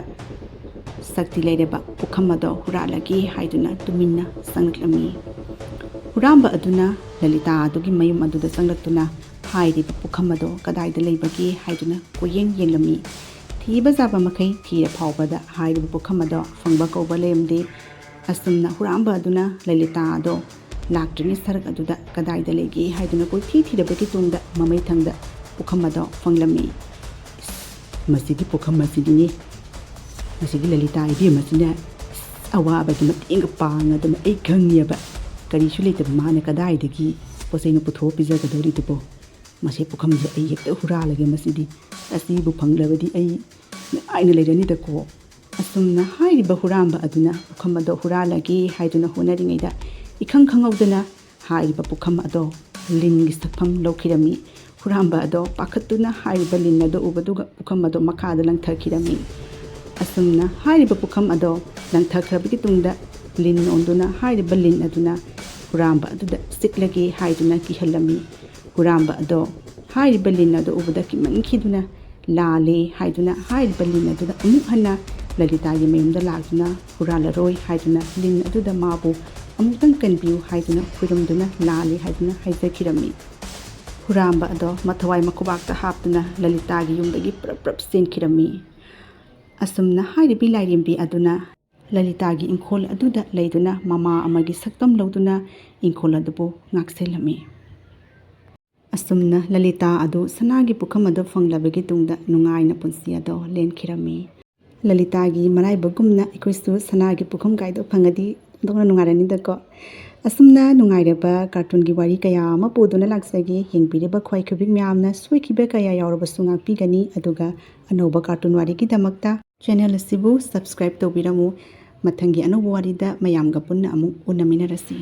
ꯁꯛꯇꯤ ꯂꯩꯔꯕ ꯄꯨꯈꯝ ꯑꯗꯣ ꯍꯨꯔꯥꯜꯂꯒꯦ ꯍꯥꯏꯗꯨꯅ ꯇꯨꯃꯤꯟꯅ ꯆꯪꯂꯛꯂꯝꯃꯤ꯫ ꯍꯨꯔꯥꯝꯕ ꯑꯗꯨꯅ ꯂꯂꯤꯇꯥ ꯑꯗꯨꯒꯤ ꯃꯌꯨꯝ ꯑꯗꯨꯗ ꯆꯪꯂꯛꯇꯨꯅ ꯍꯥꯏꯔꯤꯕ ꯄꯨꯈꯝ ꯑꯗꯣ ꯀꯗꯥꯏꯗ ꯂꯩꯕꯒꯦ ꯍꯥꯏꯗꯨꯅ ꯀꯣꯏꯌꯦꯡ ꯌꯦꯡꯂꯝꯃꯤ꯫ ꯊꯤꯕ ꯌꯥꯕ ꯃꯈꯩ ꯊꯤꯔ ꯐꯥꯎꯕꯗ ꯍꯥꯏꯔꯤꯕ ꯄꯨꯈꯝ ꯑꯗꯣ ꯐꯪꯕ ꯀꯧꯕ ꯂꯩꯔꯝꯗꯦ꯫ ꯑꯁꯨꯝꯅ ꯍꯨꯔꯥꯝꯕ ꯑꯗꯨꯅ ꯂꯂꯤꯇꯥ ꯑꯗꯣ ꯂꯥꯛꯇ꯭ꯔꯤꯉꯩ ꯁꯔꯛ ꯑꯗꯨꯗ ꯀꯗꯥꯏꯗ ꯂꯩꯒꯦ ꯍꯥꯏꯗꯨꯅ ꯀꯣꯏꯊꯤ ꯊꯤꯔꯕꯒꯤ ꯇꯨꯡꯗ ꯃꯃꯩꯊꯪꯗ ꯄꯨꯈꯝ ꯑꯗꯣ ꯐꯪꯂꯝꯃꯤ꯫ "ꯃꯁꯤꯒꯤ ꯄꯨꯈꯝ ꯑꯁꯤꯗꯤꯅꯦ, ꯃꯁꯤꯒꯤ ꯂꯂꯤꯇꯥ ꯏꯕꯦꯝ ꯑꯁꯤꯅ ꯑꯋꯥꯕꯒꯤ ꯃꯇꯦꯡꯒ ꯄꯥꯡꯉꯗꯅ ꯑꯩ ꯈꯪꯉꯦꯕ꯫ ꯀꯔꯤꯁꯨ ꯂꯩꯇꯕ ꯃꯥꯅ ꯀꯗꯥꯏꯗꯒꯤ ꯄꯣꯠ ꯆꯩꯅ ꯄꯨꯊꯣꯛꯑ ꯄꯤꯖꯒꯗꯧꯔꯤꯗꯨꯕꯣ? ꯃꯁꯤ ꯄꯨꯈꯝꯁꯦ ꯑꯩ ꯍꯦꯛꯇ ꯍꯨꯔꯥꯜꯂꯒꯦ꯫ ꯃꯁꯤꯗꯤ, ꯑꯁꯤꯕꯨ ꯐꯪꯂꯕꯗꯤ ꯑꯩ ꯅꯨꯡꯉꯥꯏꯅ ꯂꯩꯔꯅꯤꯗꯀꯣ"꯫ ꯑꯁꯨꯝꯅ ꯍꯥꯏꯔꯤꯕ ꯍꯨꯔꯥꯝꯕ ꯑꯗꯨꯅ ꯄꯨꯈꯝ ꯑꯗꯣ ꯍꯨꯔꯥꯜꯂꯒꯦ ꯍꯥꯏꯗꯨꯅ ꯍꯣꯠꯅꯔꯤꯉꯩꯗ ꯏꯈꯪ ꯈꯪꯍꯧꯗꯅ ꯍꯥꯏꯔꯤꯕ ꯄꯨꯈꯝ ꯑꯗꯣ ꯂꯤꯟꯒꯤ ꯁꯛꯐꯝ ꯂꯧꯈꯤꯔꯝꯃꯤ꯫ ꯍꯨꯔꯥꯝꯕ ꯑꯗꯣ ꯄꯥꯈꯠꯇꯨꯅ ꯍꯥꯏꯔꯤꯕ ꯂꯤꯟ ꯑꯗꯣ ꯎꯕꯗꯨꯒ ꯄꯨꯈꯝ ꯑꯗꯣ ꯃꯈꯥꯗ ꯂꯪꯊꯈꯤꯔꯝꯃꯤ꯫ ꯑꯁꯨꯝꯅ ꯍꯥꯏꯔꯤꯕ ꯄꯨꯈꯝ ꯑꯗꯣ ꯂꯪꯊꯈ꯭ꯔꯕꯒꯤ ꯇꯨꯡꯗ ꯂꯤꯟ ꯑꯣꯟꯗꯨꯅ ꯍꯥꯏꯔꯤꯕ ꯂꯤꯟ ꯑꯗꯨꯅ ꯍꯨꯔꯥꯝꯕ ꯑꯗꯨꯗ ꯆꯤꯛꯂꯒꯦ ꯍꯥꯏꯗꯨꯅ ꯀꯤꯍꯜꯂꯝꯃꯤ꯫ ꯍꯨꯔꯥꯝꯕ ꯑꯗꯣ ꯍꯥꯏꯔꯤꯕ ꯂꯤꯟ ꯑꯗꯣ ꯎꯕꯗ ꯀꯤꯃꯟꯈꯤꯗꯨꯅ ꯂꯥꯜꯂꯦ ꯍꯥꯏꯗꯨꯅ ꯍꯥꯏꯔꯤꯕ ꯂꯤꯟ ꯑꯗꯨꯗ ꯑꯃꯨꯛ ꯍꯟꯅ ꯂꯂꯤꯇꯥꯒꯤ ꯃꯌꯨꯝꯗ ꯂꯥꯛꯇꯨꯅ ꯍꯨꯔꯥꯜꯂꯔꯣꯏ ꯍꯥꯏꯗꯨꯅ ꯂꯤꯟ ꯑꯗꯨꯗ ꯃꯥꯕꯨ ꯑꯃꯨꯛꯇꯪ ꯀꯟꯕꯤꯌꯨ ꯍꯥꯏꯗꯨꯅ ꯈꯨꯔꯨꯝꯗꯨꯅ ꯂꯥꯜꯂꯦ ꯍꯥꯏꯗꯨꯅ ꯍꯥꯏꯖꯈꯤꯔꯝꯃꯤ꯫ ꯍꯨꯔꯥꯟꯕ ꯑꯗꯣ ꯃꯊꯋꯥꯏ ꯃꯈꯨꯕꯥꯛꯇ ꯍꯥꯞꯇꯨꯅ ꯂꯂꯤꯇꯥꯒꯤ ꯌꯨꯝꯗꯒꯤ ꯄ꯭ꯔꯞ ꯄ꯭ꯔꯞ ꯆꯦꯟꯈꯤꯔꯝꯃꯤ꯫ ꯑꯁꯨꯝꯅ ꯍꯥꯏꯔꯤꯕꯤ ꯂꯥꯏꯔꯦꯝꯕꯤ ꯑꯗꯨꯅ ꯂꯂꯤꯇꯥꯒꯤ ꯏꯪꯈꯣꯜ ꯑꯗꯨꯗ ꯂꯩꯗꯨꯅ ꯃꯃꯥ ꯑꯃꯒꯤ ꯁꯛꯇꯝ ꯂꯧꯗꯨꯅ ꯏꯪꯈꯣꯜ ꯑꯗꯨꯕꯨ ꯉꯥꯛꯁꯦꯜꯂꯝꯃꯤ꯫ ꯑꯁꯨꯝꯅ ꯂꯂꯤꯇꯥ ꯑꯗꯨ ꯁꯅꯥꯒꯤ ꯄꯨꯈꯝ ꯑꯗꯨ ꯐꯪꯂꯕꯒꯤ ꯇꯨꯡꯗ ꯅꯨꯡꯉꯥꯏꯅ ꯄꯨꯟꯁꯤ ꯑꯗꯣ ꯂꯦꯟꯈꯤꯔꯝꯃꯤ꯫ ꯂꯂꯤꯇꯥꯒꯤ ꯃꯔꯥꯏꯕꯛꯒꯨꯝꯅ ꯑꯩꯈꯣꯏꯁꯨ ꯁꯅꯥꯒꯤ ꯄꯨꯈꯝ ꯀꯥꯏꯗꯣ ꯐꯪꯉꯗꯤ ꯑꯣꯟꯊꯣꯛꯅ ꯅꯨꯡꯉꯥꯏꯔꯅꯤꯗꯀꯣ꯫ ꯑꯁꯨꯝꯅ ꯅꯨꯡꯉꯥꯏꯔꯕ ꯀꯥꯔꯇꯨꯟꯒꯤ ꯋꯥꯔꯤ ꯀꯌꯥ ꯑꯃ ꯄꯨꯗꯨꯅ ꯂꯥꯛꯆꯒꯦ꯫ ꯌꯦꯡꯕꯤꯔꯤꯕ ꯈ꯭ꯋꯥꯏ ꯈꯨꯕꯤꯛ ꯃꯌꯥꯝꯅ ꯁꯣꯏꯈꯤꯕ ꯀꯌꯥ ꯌꯥꯎꯔꯕꯁꯨ ꯉꯥꯛꯄꯤꯒꯅꯤ, ꯑꯗꯨꯒ ꯑꯅꯧꯕ ꯀꯥꯔꯇꯨꯟ ꯋꯥꯔꯤꯒꯤꯗꯃꯛꯇ ꯆꯦꯅꯦꯜ ꯑꯁꯤꯕꯨ ꯁꯕꯁꯀ꯭ꯔꯥꯏꯕ ꯇꯧꯕꯤꯔꯝꯃꯨ꯫ ꯃꯊꯪꯒꯤ ꯑꯅꯧꯕ ꯋꯥꯔꯤꯗ ꯃꯌꯥꯝꯒ ꯄꯨꯟꯅ ꯑꯃꯨꯛ ꯎꯅꯃꯤꯟꯅꯔꯁꯤ꯫